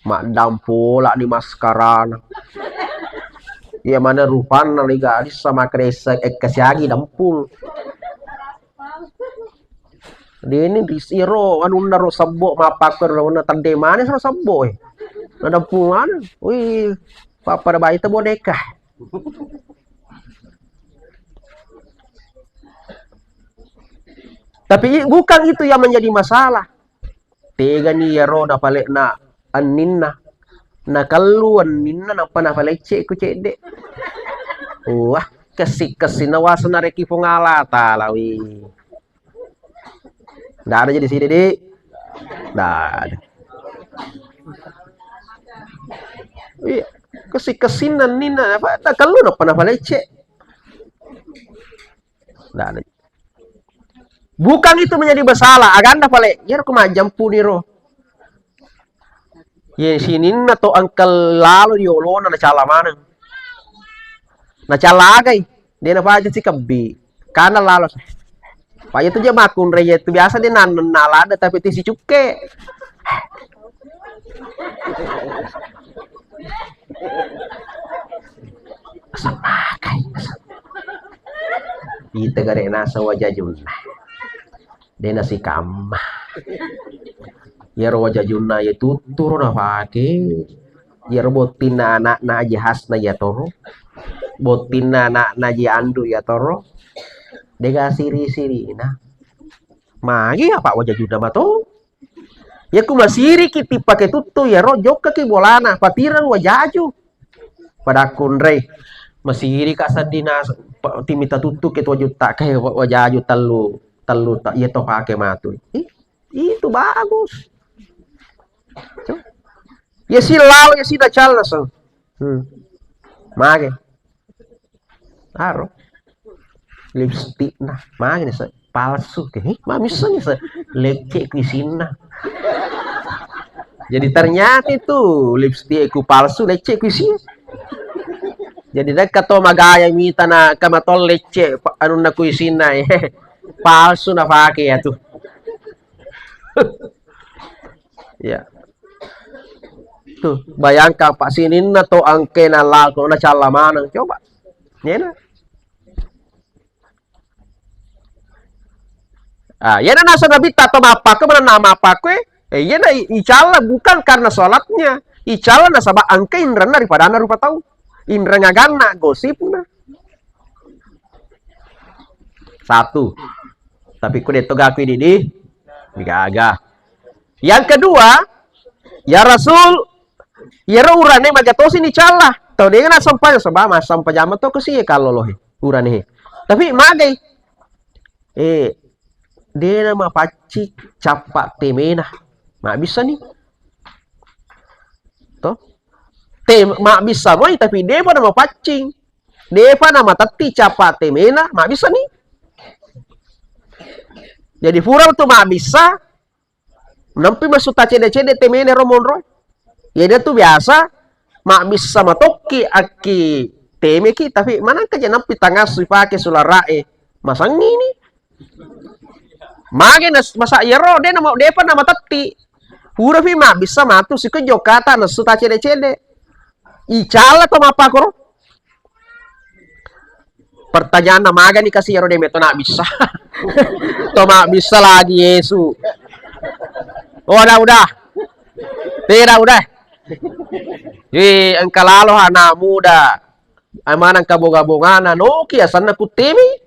Maddampola di maskarana. Iya, mana rupanna le gadis sama keresa, eh, kesiagi dampul. Deni ris-, iro anunna ro sebbo mappakkoro na tedde manis ro sebbo, eh. Na dampul mana? Wih, pappada bayi te boneka. Tapi i-, bukan itu yang menjadi masalah. Tegani iyaro napalekna anninna. Nakellu anninna nappa napalecce ku cedde. Wah, kessi-kessinna waseng narekki Puang Allah Taala, wi. Ndak ada jadi sini, Dik. Ndak ada. Iya, kessi-kessinna anninna, apa, nakellu nappa napalecce. Ndak ada. Bukan itu menjadi masalah, aganda pale, iyaro ko majjempu niro. Ye sininna to engka lalo di olona nacala maneng. Nacala agai, de napaja sikebbi. Kana lalo. Paja tu je makkunrai ye tu biasa de nan-, nalada tapi ti sicukke. Ita gare naseng wajajunna. De' nasikamma. Iyaro wajajunna iye tutturo nafake. Iyaro bottinna ana'na Aji Hasna iyatoro. Bottinna ana'na Aji Andu iyatoro. De'ga siri-sirina. Magi apa wajajunna mato? Yakku masiriki tippake tuttu iyaro jokkaki bolana, patireng wajaju. Padakkunrei, masirika seddina pa-, timita tuttu ke tuajutta ke wa-, wajaju tellu, tellu ta-, iya to pake matu. Ih, itu bagus. Cu. Ya si lalo, ya si dacal naseng. Hmm. Mage. Aro. Lipstickna. Magi ni, se-, palsu. Eh, ma bisa ni, se-, lecce ku isinna. Jadi ternyata itu lipstick ku palsu, lecce ku isinna. Jadi dekka to magaya mita na kamatol lecce pa-, anunna ku isinna, eh. Palsu na pake ya tu. Ya. Tuh, bayangkan, Pak, sininna to angkena lako na calla maneng. Coba. Yena. Ah, yena nasa nabitta to mappakko, mana mappakko, eh? Eh, yena i-, icalla bukan karena sholatnya. Icalla nasaba angke inrenna ripadanna rupa tau. Inreng aganna, gosipna. Satu. Tapi ku detto gaku didi, gaga. Yang kedua, ya Rasul, iyaro urane magatosi ni calla. Tau dena sempajang, sebab mas sempajang to kesi kallolohe urane. Tapi magai, eh, dena mapaccing cappa temena. Mabbissa ni. To? Te-, mabbissa moi, tapi depa na mapaccing. Depa na matetti cappa temena, mabbissa ni. Jadi pura tu mabbissa, nampi massu tacede-cede temene ro monro. Jadi tu biasa mabbissa matokki akki temeki, tapi manangka je nampi tangassu ipake sulara'e masangi ni. Mage nas-, masa iyaro, de namo-, depa namatetti. Purapi mabbissa matu sikejjo kata nassu tacede-cede. Icalla to mappakoro. Pertanyaanna, magani kasi iyaro de meto nabbissa. To mabbissa lagi Yesu. Oh, dah, udah. Tidak, udah. Eh, engka lalo anak muda. Ai maneng kabonga-bongana, noki asenna kuttemi.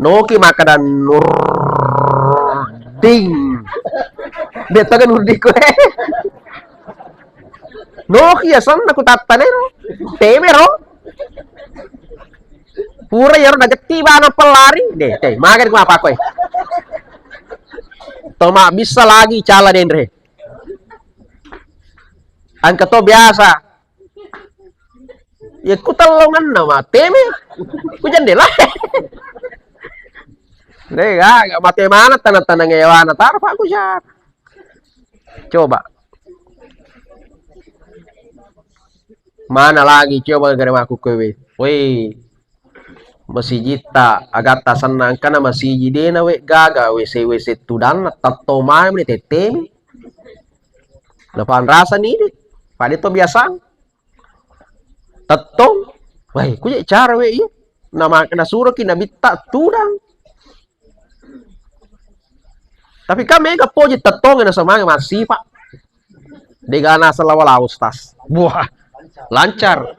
Noki makkeda Nurding. Betta kan Nurding koe. Noki asenna kutattanero. Temero. Pura iyaro nagetti bana pellari. Deh, teh, magani ku apa koe. To mabbissa lagi calla denre. Engka to biasa. Ya ku tellongenna matemi. Ku jendela. Deh, ga, ga mate mana tanang-tanang ewana, tar pa ku siap. Coba. Mana lagi coba gare maku kowe. Woi. Masijitta, agatta senna engkana masiji dena we gaga, W C-W C tudanna, tetto mami tettemi. Napanrasani de. Pada to biasa. Tettong. Wai, kuje cara we iya. Nama nasuroki nabitta tudang. Tapi kan mega poji tettong na semangat masih, Pak. Dega naseng lawa-lawa, Ustaz. Wah, lancar.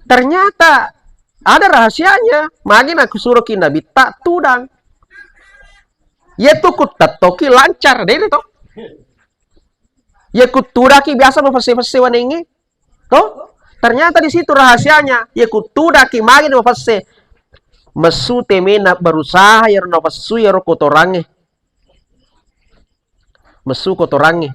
Ternyata ada rahasianya. Magi nakusuroki nabitta tudang. Iya tu ku tettoki lancar, deh to. Iya ku tudaki biasa mafesse-fesse wanenge. To? Ternyata di situ rahasianya. Iya ku tudaki magi mafesse. Messu temena berusaha iyaro nafessu iyaro kotorangnge. Messu kotorangnge.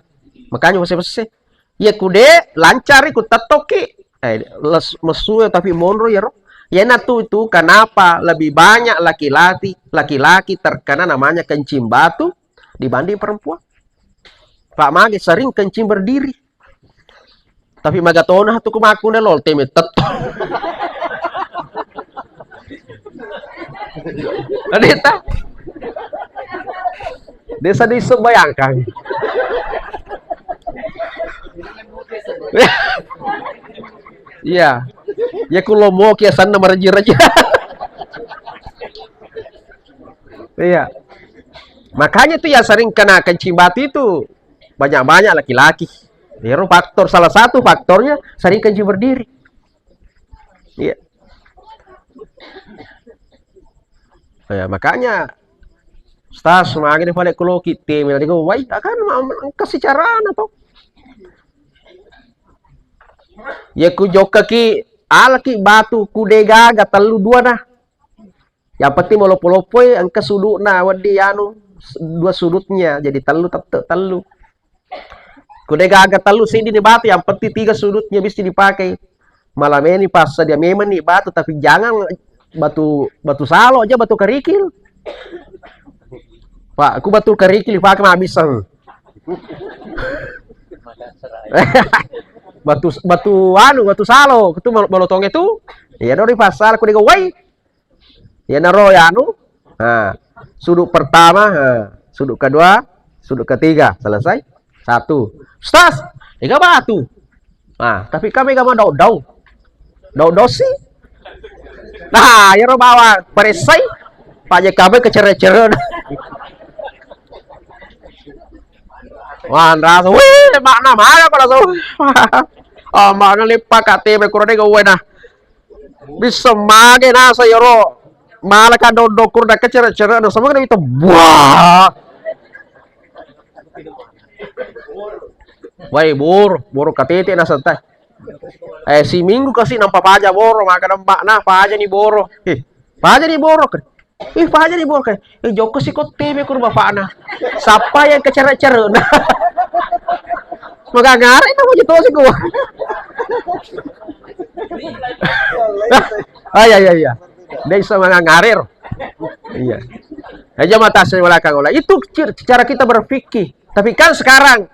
Makanya pesse-pesse. Iya ku de lancari ku tettoki. Eh, les-, messu tapi monro iyaro. Iyana tu itu kenapa lebih banyak laki-laki, laki-laki terkena namanya kencing batu dibanding perempuan. Pak mage sering kencing berdiri. Tapi magatona tu ku makkune lol teme tetto. Adeta. Desa disu bayangkan. Iya. Ya ku lomoki asanna maraji-raji. Iya. Makanya tuh yang sering kena kencing batu itu banyak-banyak laki-laki. Itu faktor, salah satu faktornya sering kencing berdiri. Iya. Ya, makanya, Ustaz, magani pale kuloki temi, nanti gua, wai, akan ma-, ma-, engka sicarana to. Ya ku jokka ki, ala ki batu, ku degaga, tellu dua nah. Yang penting maloppo-loppoi, engka sudukna, weddi anu, s-, dua sudutnya, jadi tellu, tette-, tellu. Ku degaga tellu siddi ni batu, yang penting tiga sudutnya bisa dipakai. Malameni pas dia memang ni batu, tapi jangan batu, batu salo aja, batu kerikil. Pak, aku batu kerikil dipakai mah bisa. Batu, batu anu, batu salo, itu mal-, malotong itu. Iya, dori pasal aku dega, woi. Iyanaro ya anu, ha, sudut pertama, ha, sudut kedua, sudut ketiga, selesai. Satu. Ustaz, ega batu. Ah, tapi kami gak mau daun-daun. Daun-daun sih. Nah, ya ro bawa peresai. Pak J K B kecere-cere. Wah, rasa, wih, makna mana kok langsung. Oh, makna lipat K T P kurang deh gue nah. Bisa mage nasa yoro. Malah kan dodokkur da kecere-cere na semua kena itu. Buah. Wai boro, boro katete nasa teh. Eh, si minggu kasi nampa paja boro, maka nembak na paja ni boro. Eh, paja ni boro. Ih, paja ni boro. Eh, jokko si kotte be kur bapakna. Sapa yang kecere-cere na. Maka ngare itu mau jatuh sih gua. Ah, iya, iya, iya. Dia bisa mengangarir. Iya. Aja mata saya belakang olah. Itu cir-, cara kita berpikir. Tapi kan sekarang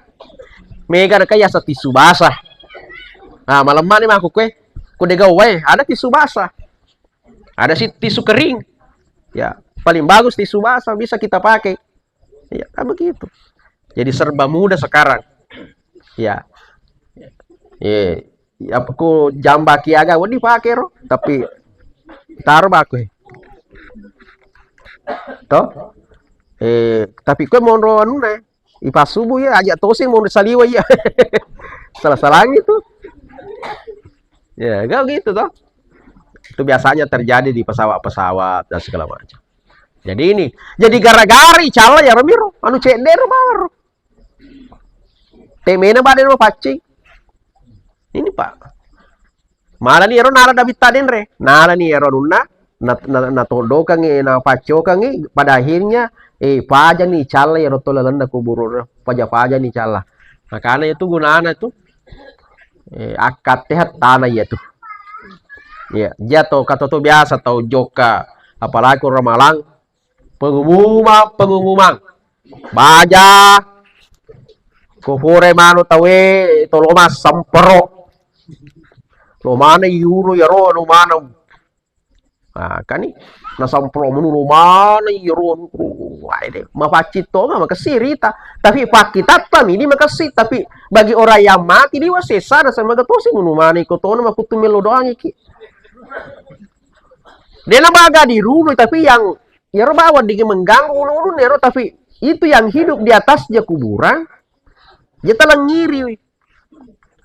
mega na kaya sa tisu basah. Nah, malam mana aku kue? Ku dega wae, ada tisu basah. Ada si tisu kering. Ya, paling bagus tisu basah bisa kita pakai. Ya, kan begitu. Jadi serba mudah sekarang. Ya. Eh, ya, aku jamba ki aga, wah, dipakai ro, tapi taruh baku. Toh? Eh, tapi kue monro anu ne, ipasubu ya, ajak tosi monro saliwa ya. Salah-salah gitu. Ya, gak gitu toh. Itu biasanya terjadi di pesawat-pesawat dan segala macam. Jadi ini, jadi gara-gara icalla ya Romiro, anu cedde ro bawang ro. Temena bade ro paccing. Ini, Pak. Malani ero nala David tadenre. Nalani ero nunna, na, na, natoddokangi, napaccokangi, pada akhirnya, eh, pajani calla ero to lalenna kuburu ro. Paja-pajani calla. Makana itu gunana itu. Eh, akkatte hattana iya tu. Iya, jato katoto biasa tau jokka, apalagi orang Malang, pengumuman, pengumuman. Baja, ko pura manu tawe, tolo mas sempero. Lo mana yuro yaro, lo mana. Ah, kani, na sempero manu lo mana yaro, wah, ini, mapaccing tonga, makessirita. Tapi pakkitatta, ini makessi. Tapi bagi orang yang mati, di wasesa, na sama gatosi manu mana, iko tona, makutu melo doang iki. Dena baga dirunui, tapi yang iyaro bawang digi mengganggu ulu-ulu nero, tapi itu yang hidup di atasnya kuburan, dia talengngiri.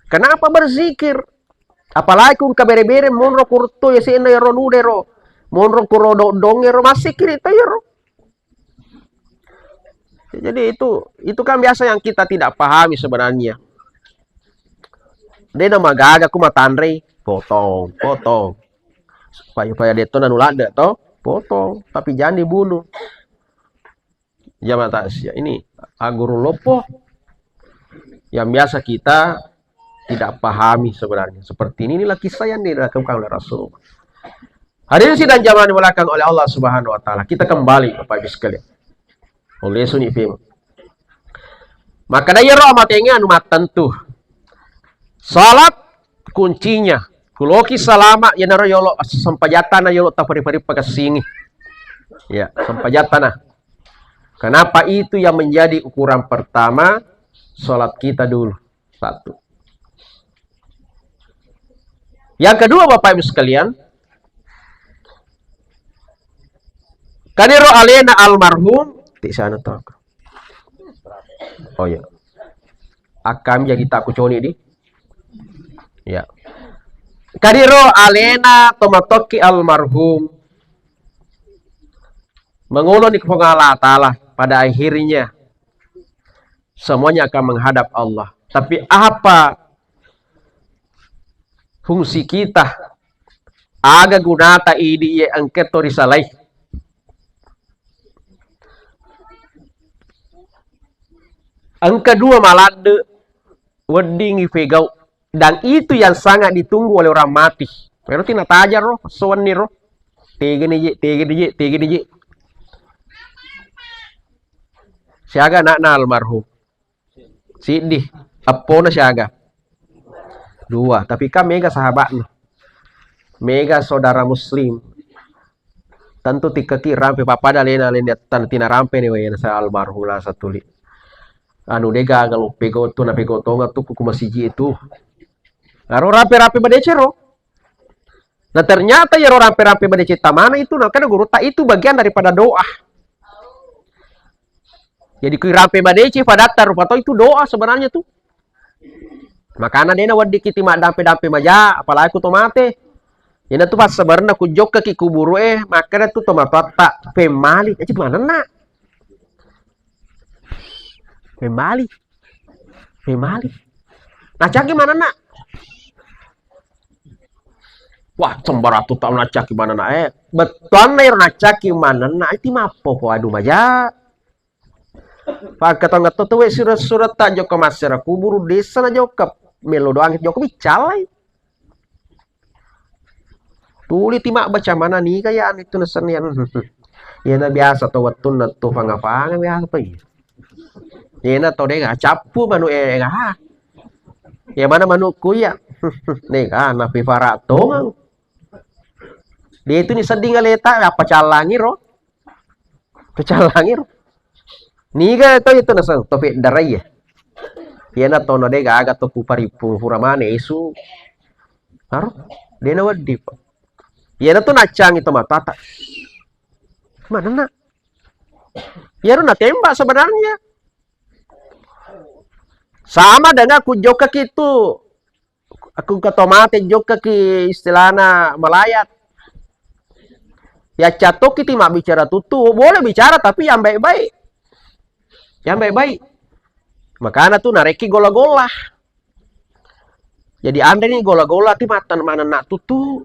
Kenapa berzikir? Apalagi kun kabere-bere monro kurto ya sena ero nudero. Monro kuro dodong ero masih kiri to ero. Jadi itu, itu kan biasa yang kita tidak pahami sebenarnya. Dena magaga ku matanrei, potong, potong. Supaya, supaya detto nanu ladde to, potong. Tapi jangan dibunuh. Jamaah takziah ini aguru loppo yang biasa kita tidak pahami sebenarnya. Seperti ini, inilah kisah yang dilakukan oleh Rasulullah. Hadirin sidang jamaah dimuliakan oleh Allah Subhanahu wa Ta'ala. Kita kembali, Bapak Ibu sekalian. Oleh suni film. Maka da iyaro amatengnge anu mattentu. Salat kuncinya. Kuloki salama, iyanaro yolo sempajatana yolo tapari-pari pakessingi. Ya, sempajatana. Kenapa itu yang menjadi ukuran pertama? Salat kita dulu. Satu. Yang kedua, Bapak Ibu sekalian, Kadiro alena almarhum, ti sana to. Oh iya. Akam jadi tak kuconi di. Ya. Kadiro alena tomatokki almarhum. Mengoloni ke Allah Ta'ala pada akhirnya semuanya akan menghadap Allah. Tapi apa fungsi kita? Aga gunata idi ye engke to risalai? Engka dua maladde weddingi pegau, dan itu yang sangat ditunggu oleh orang mati. Pero tina tajar ro, sowanni ro. Tegani je, tegani je, tegani je. Siaga anakna almarhum? Siddi. Eppona siaga? Dua. Tapi kan mega sahabatna. Mega saudara muslim. Tentu tikkaki rampe pappada alena, alena tan tina rampe ni wena sa almarhum la satuli. Anu dega galu pego tu na pego tonga tu ku masiji itu. Aro rampe-rampe madecero. Nah, ternyata yero rampe-rampe madeceng tamana itu, nah, kan gurutta itu bagian daripada doa. Jadi, kui rampe madeceng padatta rupa tau itu doa sebenarnya tuh. Makana dena wedding kiti maddampe-dampe maja, apalagi ku to mate. Ina tu passabarenna ku jokka ki kuburu e, makkeda tu to matoatta, pemmali, aja manenna. Pemmali. Pemmali. Nacaki manenna. Wah, sembaratu tau nacaki manenna, eh. Bettuanna iro nacaki manenna, iti mappo ko adu maja. Pakkatonga to tuwe surat-surat ta jokka massera kuburu desa na jokka melo doang jokka bicalai. Tuli ti mabbaca mana niga ya anu itu nasenni anu. Iyana biasa to wettunna to fanga-fanga biasa to iya. Iyana to dega cappu manu e ga. Ya mana manukku ya. Dega na pifara tongang. Dia itu ni sedding aleta apa callangi ro. Pecallangi ro. Niga to itu naseng to peddarai ya. Iyana to na dega aga to ku parippu fura mane isu. Aro dena wedding pa. Iyana to naccangi to matata. Mana nak? Iyaro natembak sebenarnya. Sama dengan ku jokka ki tu. Aku ketomate jokka ki istilahna malayat. Ya catoki ti mabbicara tutu, boleh bicara tapi yang baik-baik. Yang baik-baik. Makana tu narekki gola-gola. Jadi anre ni gola-gola ti matan manenna tutu.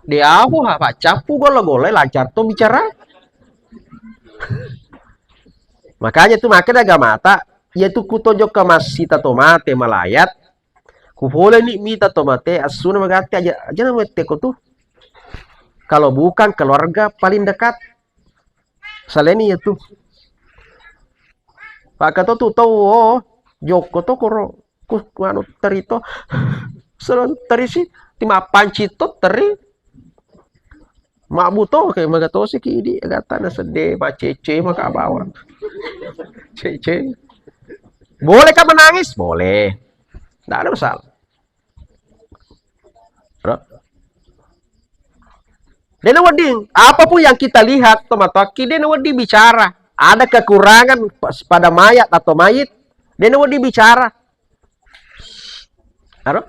De apo ha paccapu gola-gola lancar to bicara. Makanya tu makanya agamata, ya tu kuto jokka massita to mate malayat, ku pole ni mita to mate, assuna magatti aja, aja na mette ko tu. Kalau bukan keluarga paling dekat. Saleni ya tu. Pakkato tu tau, oh, jokko to koro, ku, ku anu teri to. Selalu teri si, ti mappanci to teri. Mabbu to, ke maga tosi ki idi, gata na sedde, macece maka bawang. Cece. Boleh kah menangis? Boleh. Nggak ada masalah. Ro? Dena wedding, apapun yang kita lihat, to matoakki, dena wedding bicara. Ada kekurangan pas-, pada mayat atau mayit, dena wedding bicara. Aro?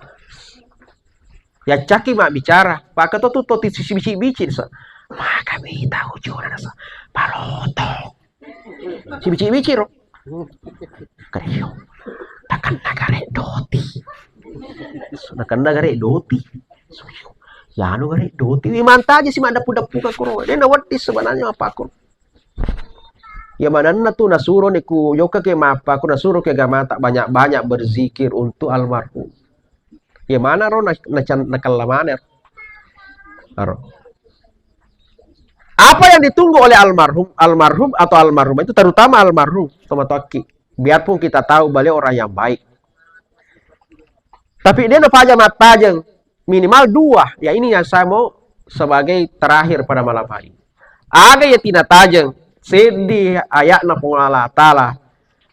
Ya caki mak bicara. Pakkato tu to ti sisi bici-bici, sa. Maka mi tahu jona, sa. Palotok. Cibi-cibi ciro. Kariyo. Takenna gare doti. Nakenna gare doti. Suyo. Yanu gare doti. Wi mantaji si maddepu-depu ka kuro. Dena wedding sebenarnya apa ko. Ya manenna tu nasuro ni ku jokka ke mappa ku nasuro ke gamata banyak-banyak berzikir untuk almarhum. Ya mana ro na, na, nakella mana ro. Aro. Apa yang ditunggu oleh almarhum, almarhum atau almarhumah itu terutama almarhum, tomatoakki. Biarpun kita tahu beliau orang yang baik. Tapi dia napaja mattajeng minimal dua. Ya ini yang saya mau sebagai terakhir pada malam hari. Aga ya tinatajeng seddi ayatna Puang Allah Ta'ala,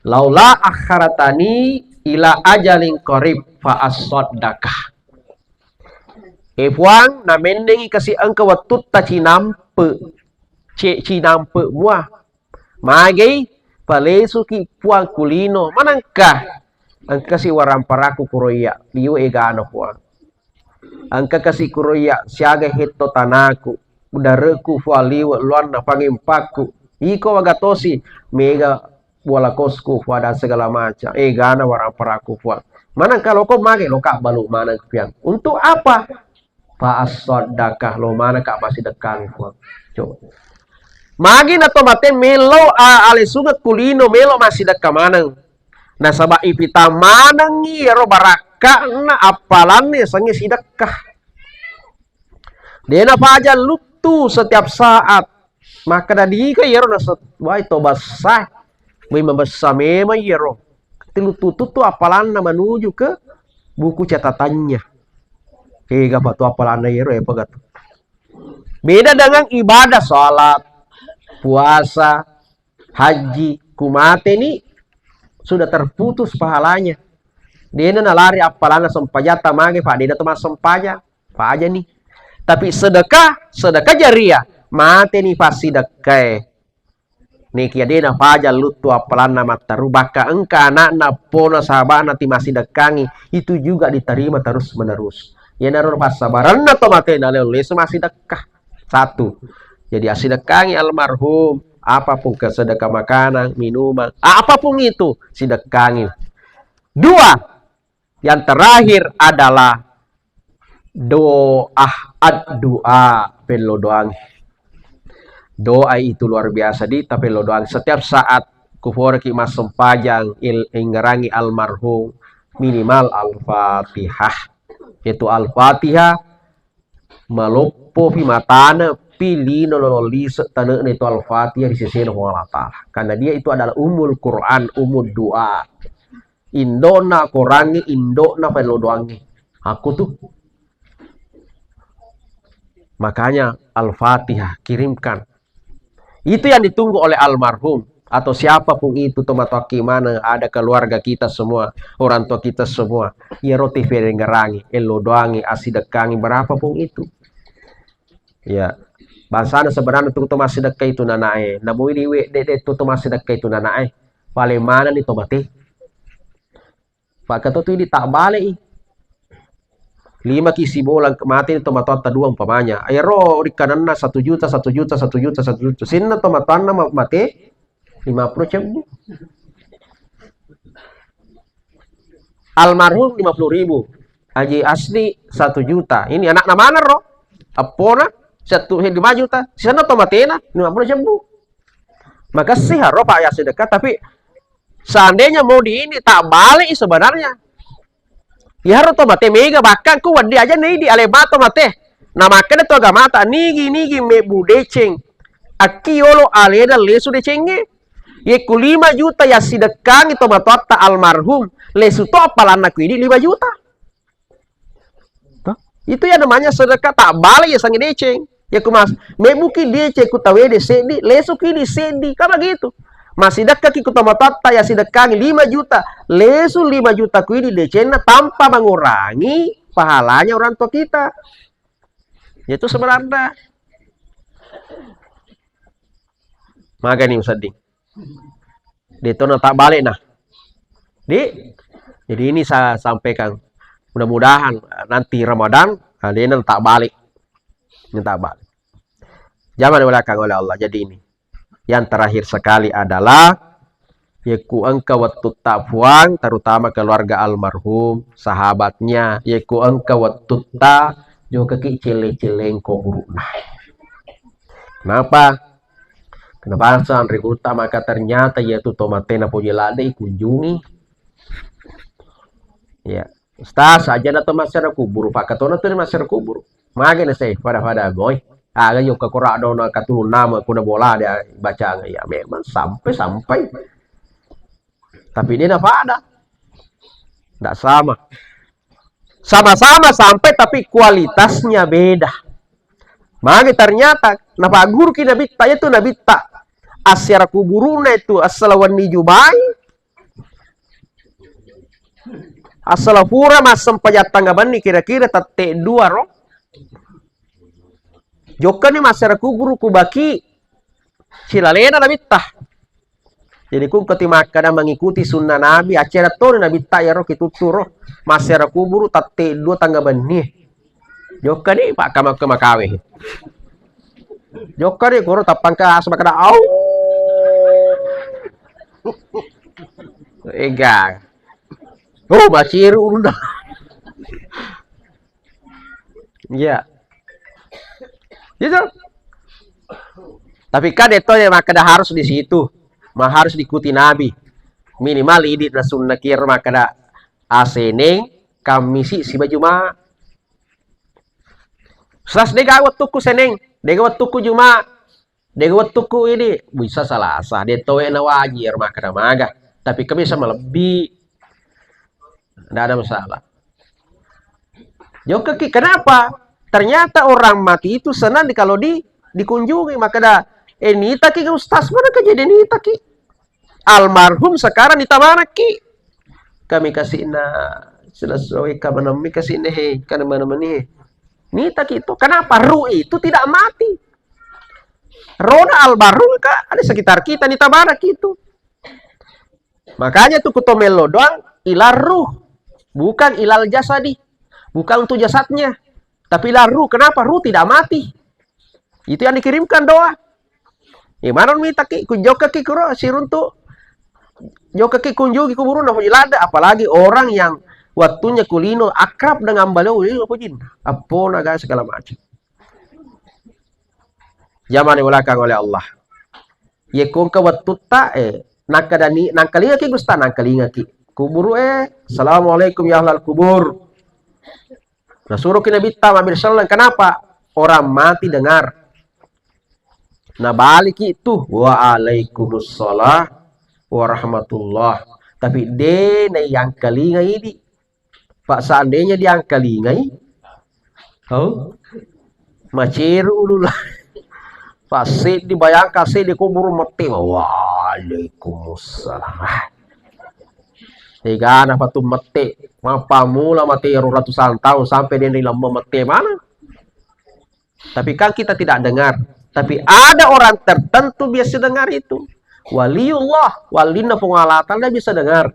"Laula akharatani ila ajalin qarib fa asaddaqah." E Puang, namennengi kasi engka wettutta cinampe. ce cinampe mua. Magei, palesuki Puang ku lino, manengka engkasi waramparakku kuroiya, liwe egana Puang. Engka kasi kuroiya siaga hetto tanaku, dareku Puang liwe luanna pangempakku. Iko wagatosi mega bola kosku Puang dan segala macam. Egana waramparakku Puang. Manengka loko mage loka balu maneng Puang. Untuk apa? Fa assaddaqah, lo manengka massidekkangi Puang. Coba. Magi na to mate melo a- alesungeng ku lino melo massidekka maneng. Nasaba ipita manengngi iyaro barakka'na appalanna yasengnge sidekka. Dena paja luttu setiap saat. Makkeda diga iyaro nase-, wai to bessa. Wai mabessa memang iyaro. Tiluttu-tuttu appalanna menuju ke buku catatannya. Ega pa tu appalanna iyaro, eppa gatu. Beda dengan ibadah salat, puasa, haji, kumateni sudah terputus pahalanya. Dena nalari appalanna sempajatta mage, fa dena to massempajang, pajani. Tapi sedekah, sedekah jariah, mateni fassidekkae. Nekia dena faja luttu appalanna matteru, bahkan engka anakna, pona, sahabana ti massidekkangi, itu juga diterima terus menerus. Iyanaro passabaranna to mate naleo lesu massidekka. Satu. Jadi assidekkangi almarhum, apapun kesedekah makanan, minuman, apapun itu sidekkangi. Dua, yang terakhir adalah doa, addu'a, pello doang. Doa itu luar biasa di tapello doang. Setiap saat kuforaki massempajang il- ingerangi almarhum minimal Al-Fatihah. Yaitu Al-Fatihah maloppo fi matana pi lino lolo lise tanekna itu Al-Fatihah di sesena Puang Allah Ta'ala. Karena dia itu adalah umul Quran, umul doa. Indokna korangnge, indokna pello doangnge. Aku tuh. Makanya Al-Fatihah kirimkan. Itu yang ditunggu oleh almarhum atau siapapun itu, tomatoakki mana, ada keluarga kita semua, orang tua kita semua. Iya roti ferengerangi, ello doangi, asidekkangi, berapapun itu. Ya, bangsana sebenarnya tu to massidekka itu nanae. Namun ini we de de tu to massidekka itu nanae. Paling mana ni to mate. Pakkato tu idi tabbale'i. Lima ki sibolang mate ni tomatoatta dua umpamanya. Ero rikananna satu juta, satu juta, satu juta, satu juta. Sinna tomatoanna ma- mate lima puluh cebbu. Almarhum lima puluh ribu. Haji Asli satu juta. Ini anakna mana ro? Appona satu lima juta. Sinna tomatena lima puluh cebbu. Makessing haro Pak ya sedekah, tapi seandainya mau di ini, tak balik sebenarnya. Ya haro to mate mega, bahkan ku wedding aja ni di alema to mate. Nah, makanya to agamata nigi nigi mebbu deceng. Akki yolo alena lesu decengnge. Ye ku lima juta ya sidekkangi to matoatta almarhum, lesu to appalanna ku idi lima juta. Toh? Itu yang namanya sedekah tak balik ya sangi deceng. Ya ku mas, mebuki deceng ku tawede seddi, lesu ki di seddi, kan begitu. Masih dekat ki ku tomatoatta ya sidekkangi lima juta, lesu lima juta ku di decenna tanpa mengurangi pahalanya orang tua kita. Itu sebenarnya. Magani usedding. Detona tak balik nah. Di, jadi ini saya sampaikan. Mudah-mudahan nanti Ramadan, nah, dia tak balik. Ini tak balik. Jangan belakang oleh Allah. Jadi ini. Yang terakhir sekali adalah, yekku engka wettutta Puang, terutama keluarga almarhum, sahabatnya, yekku engka wettutta, jokaki celle-celleng kuburu'na. Kenapa? Kenapa sanri gurutta maka ternyata yaitu tomatena poji ladde ikunjungi. Ya. Ustaz, aja na to masyarakat kubur, pakkatona tu masyarakat kubur. Mage na sai pada-pada boy. Aga yo ka kora dona katulung nama kuna bola dia baca ya memang sampai-sampai. Tapi dia na pada. Ndak sama. Sama-sama sampai tapi kualitasnya beda. Mage ternyata napa guru ki nabitta itu nabitta asyara kuburuna itu asalawan ni jubai. Asala pura massempajang tangnga benni kira-kira tette dua ro. Jokkani massara kuburu ku baki. Silalena Nabitta. Jadi ku engka ti makkeda mengikuti sunnah Nabi, acceda toni Nabitta iyaro kitutturo massera kuburu tette dua tengnga benni. Jokka ni Pak kama ke makawe. Jokka ni koro tappangka asa makkeda au. Ega. Oh, maciru ulunna. Iya. Gitu. Tapi kan itu ya makkeda harus di situ. Ma harus diikuti Nabi. Minimal idi na sunnah kiro makkeda aseneng, Kammisi, siba Juma. Sas dega wettukku seneng, dega wettukku Juma. Dega wettukku ini bisa Salasa, de towe na wajir makkeda maga. Tapi kan bisa malebbi. Nggak ada masalah. Jokka ki, kenapa? Ternyata orang mati itu senang di, kalau di dikunjungi. Makkeda, eh, nitaki ustaz, mana kejadian nitaki? Almarhum sekarang di tamanaki. Kami kasih na selesai ka menemui kasih na he, kana mana mani he. Nitaki itu. Kenapa? Ruh itu tidak mati. Rohna almarhum ka ada sekitar kita di tamanaki itu. Makanya tuh kutomelo doang ilal ruh, bukan ilal jasadi, bukan untuk jasadnya, tapi ilal ruh. Kenapa? Ruh tidak mati. Itu yang dikirimkan doa. Eh, mana mitaki, ku jokka ki kuro siruntu, jokka ki kunjungi kuburuna, puji lada, apalagi orang yang waktunya kulino akrab dengan beliau, lino pujinna. Apona ga segala macam. Jamani belakang oleh Allah. Ye kongka wettutta, eh, nangka dani, nangkalingaki Gusta, nangkalingaki. Kuburu, eh, "Assalamualaikum ya ahlal kubur." Nasuroki Nabitta mabbicara selleng, kenapa? Orang mati dengar. Nabaliki tu, "Waalaikumsalam warahmatullah." Tapi de naiyangkalinga idi. Pak, seandainya diangkalingai, oh, maceru ulula. Pak, seddi bayangkan seddi kuburu mette. Waalaikumsalam. Egana patu mette. Mappamula mate ro ratusan tahun sampai dia ri lemme mette mana? Tapi kan kita tidak dengar. Tapi ada orang tertentu biasa dengar itu. Waliullah, walinna Puang Allah Ta'ala bisa dengar.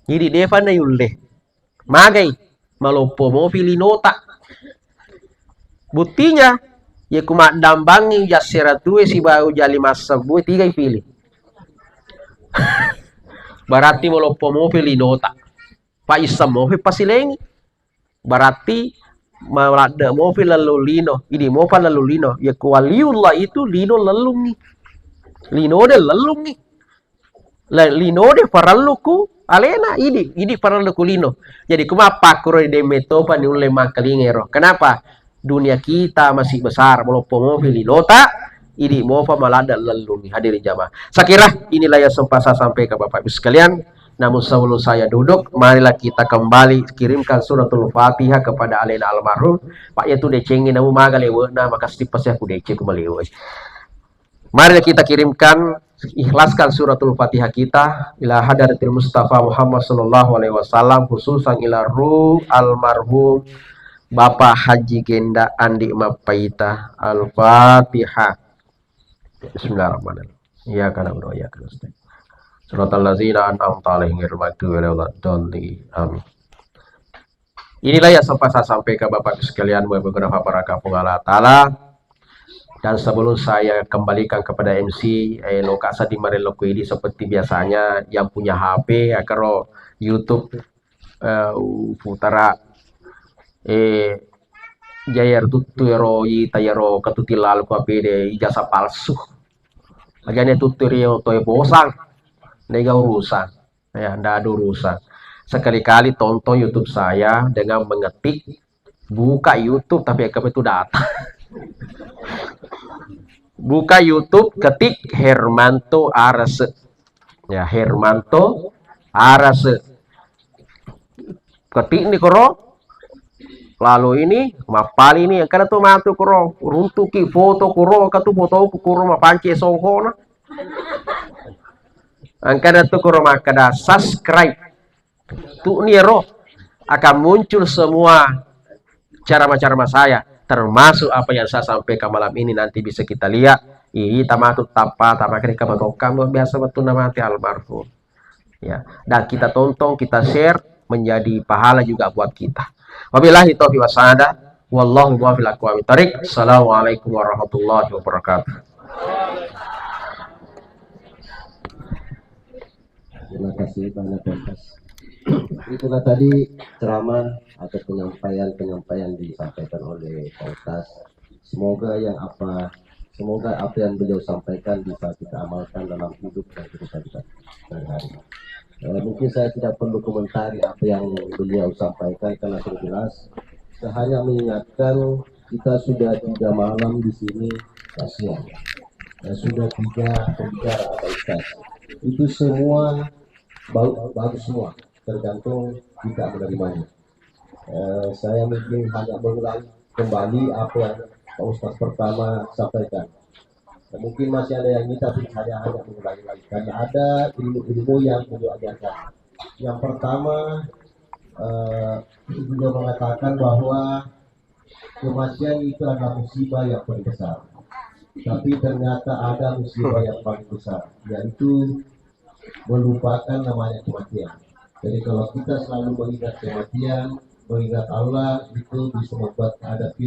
Jadi defa na yulle. Magai, maloppo mofi linota. Buktinya, ye ku maddambangi uja seratue sibawa uja lima sebbu tiga ipili. Berarti maloppo mofi linota. Pa isseng mofi pasilengi. Berarti maladde mofi lellung lino. Ini mofa lellung lino. Ye ku waliullah itu lino lellungi. Lino de lellungi. La-, lino de parellu ku alena, idi, idi parellu ku lino. Jadi, ku mappakkuro de metopa ni ulle mangkalinga ero. Kenapa? Dunia kita masih besar, maloppo mofi linota, idi mofa maladde lellungi. Hadirin jamaah. Saya kira inilah yang sempat saya sampaikan Bapak Ibu sekalian. Namun sebelum saya duduk, marilah kita kembali kirimkan suratul Fatihah kepada alena almarhum. Pak, ya tu decengi namu maga lewena, maka stipa saya ku deceng ku malewe. Mari kita kirimkan, ikhlaskan suratul Fatihah kita ila hadratil Mustafa Muhammad sallallahu alaihi wasallam, khususan ila ruh almarhum Bapak Haji Genda Andi Mappaita. Al-Fatihah. Bismillahirrahmanirrahim. Iyyaka na'budu wa iyyaka nasta'in. Shiratal ladzina an'amta 'alaihim ghairil maghdubi 'alaihim waladdallin. Amin. Inilah yang sempat saya sampaikan Bapak sekalian, mudah-mudahan berkah Puang Allah Ta'ala. Dan sebelum saya kembalikan kepada M C, eh, loka seddi marelokku ini seperti biasanya yang punya H P, ya, karo YouTube, eh, putara, eh, jaya tuttu ero ita ero ketuti lalu H P de ijazah palsu. Ajane tuttu ero toe posang, nega urusan. Ya, ndak ada urusan. Sekali-kali tonton YouTube saya dengan mengetik, buka YouTube tapi yang itu data. Buka YouTube, ketik Hermanto Arase. Ya, Hermanto Arase. Ketik ni koro. Lalu ini mappali ni, engkana tu matu koro. Runtuki foto koro, katu fotoku koro mapance songkona. Engkana tu koro makkada subscribe. Tu ni ero akan muncul semua ceramah-ceramah saya, termasuk apa yang saya sampaikan malam ini nanti bisa kita lihat. Ih, tamatu tappa, tamakri kamatokka, biasa betul nama mati almarhum. Ya, dan kita tonton, kita share, menjadi pahala juga buat kita. Wabillahi taufiq wasada. Wallahu muwaffiq ila aqwamit thariq. Assalamualaikum warahmatullahi wabarakatuh. Terima kasih banyak Pak Ustaz. Itulah tadi ceramah atau penyampaian-penyampaian disampaikan oleh Pak Ustaz. Semoga yang apa semoga apa yang beliau sampaikan bisa kita amalkan dalam hidup dan kehidupan kita sehari-hari. Eh, mungkin saya tidak perlu komentari apa yang beliau sampaikan karena sudah jelas. Saya hanya mengingatkan kita sudah tiga malam di sini kasihan. Ya, sudah tiga pembicara atau Ustaz. Itu semua bagus, bagus semua, tergantung kita menerimanya. Eh, saya mungkin hanya mengulang kembali apa yang Pak Ustaz pertama sampaikan. Dan mungkin masih ada yang kita hanya hanya mengulangi lagi karena ada ilmu-ilmu yang beliau ajarkan. Yang pertama, eh, beliau mengatakan bahwa kematian itu adalah musibah yang paling besar. Tapi ternyata ada musibah yang paling besar, yaitu melupakan namanya kematian. Jadi kalau kita selalu mengingat kematian, mengingat Allah, itu bisa membuat hadapi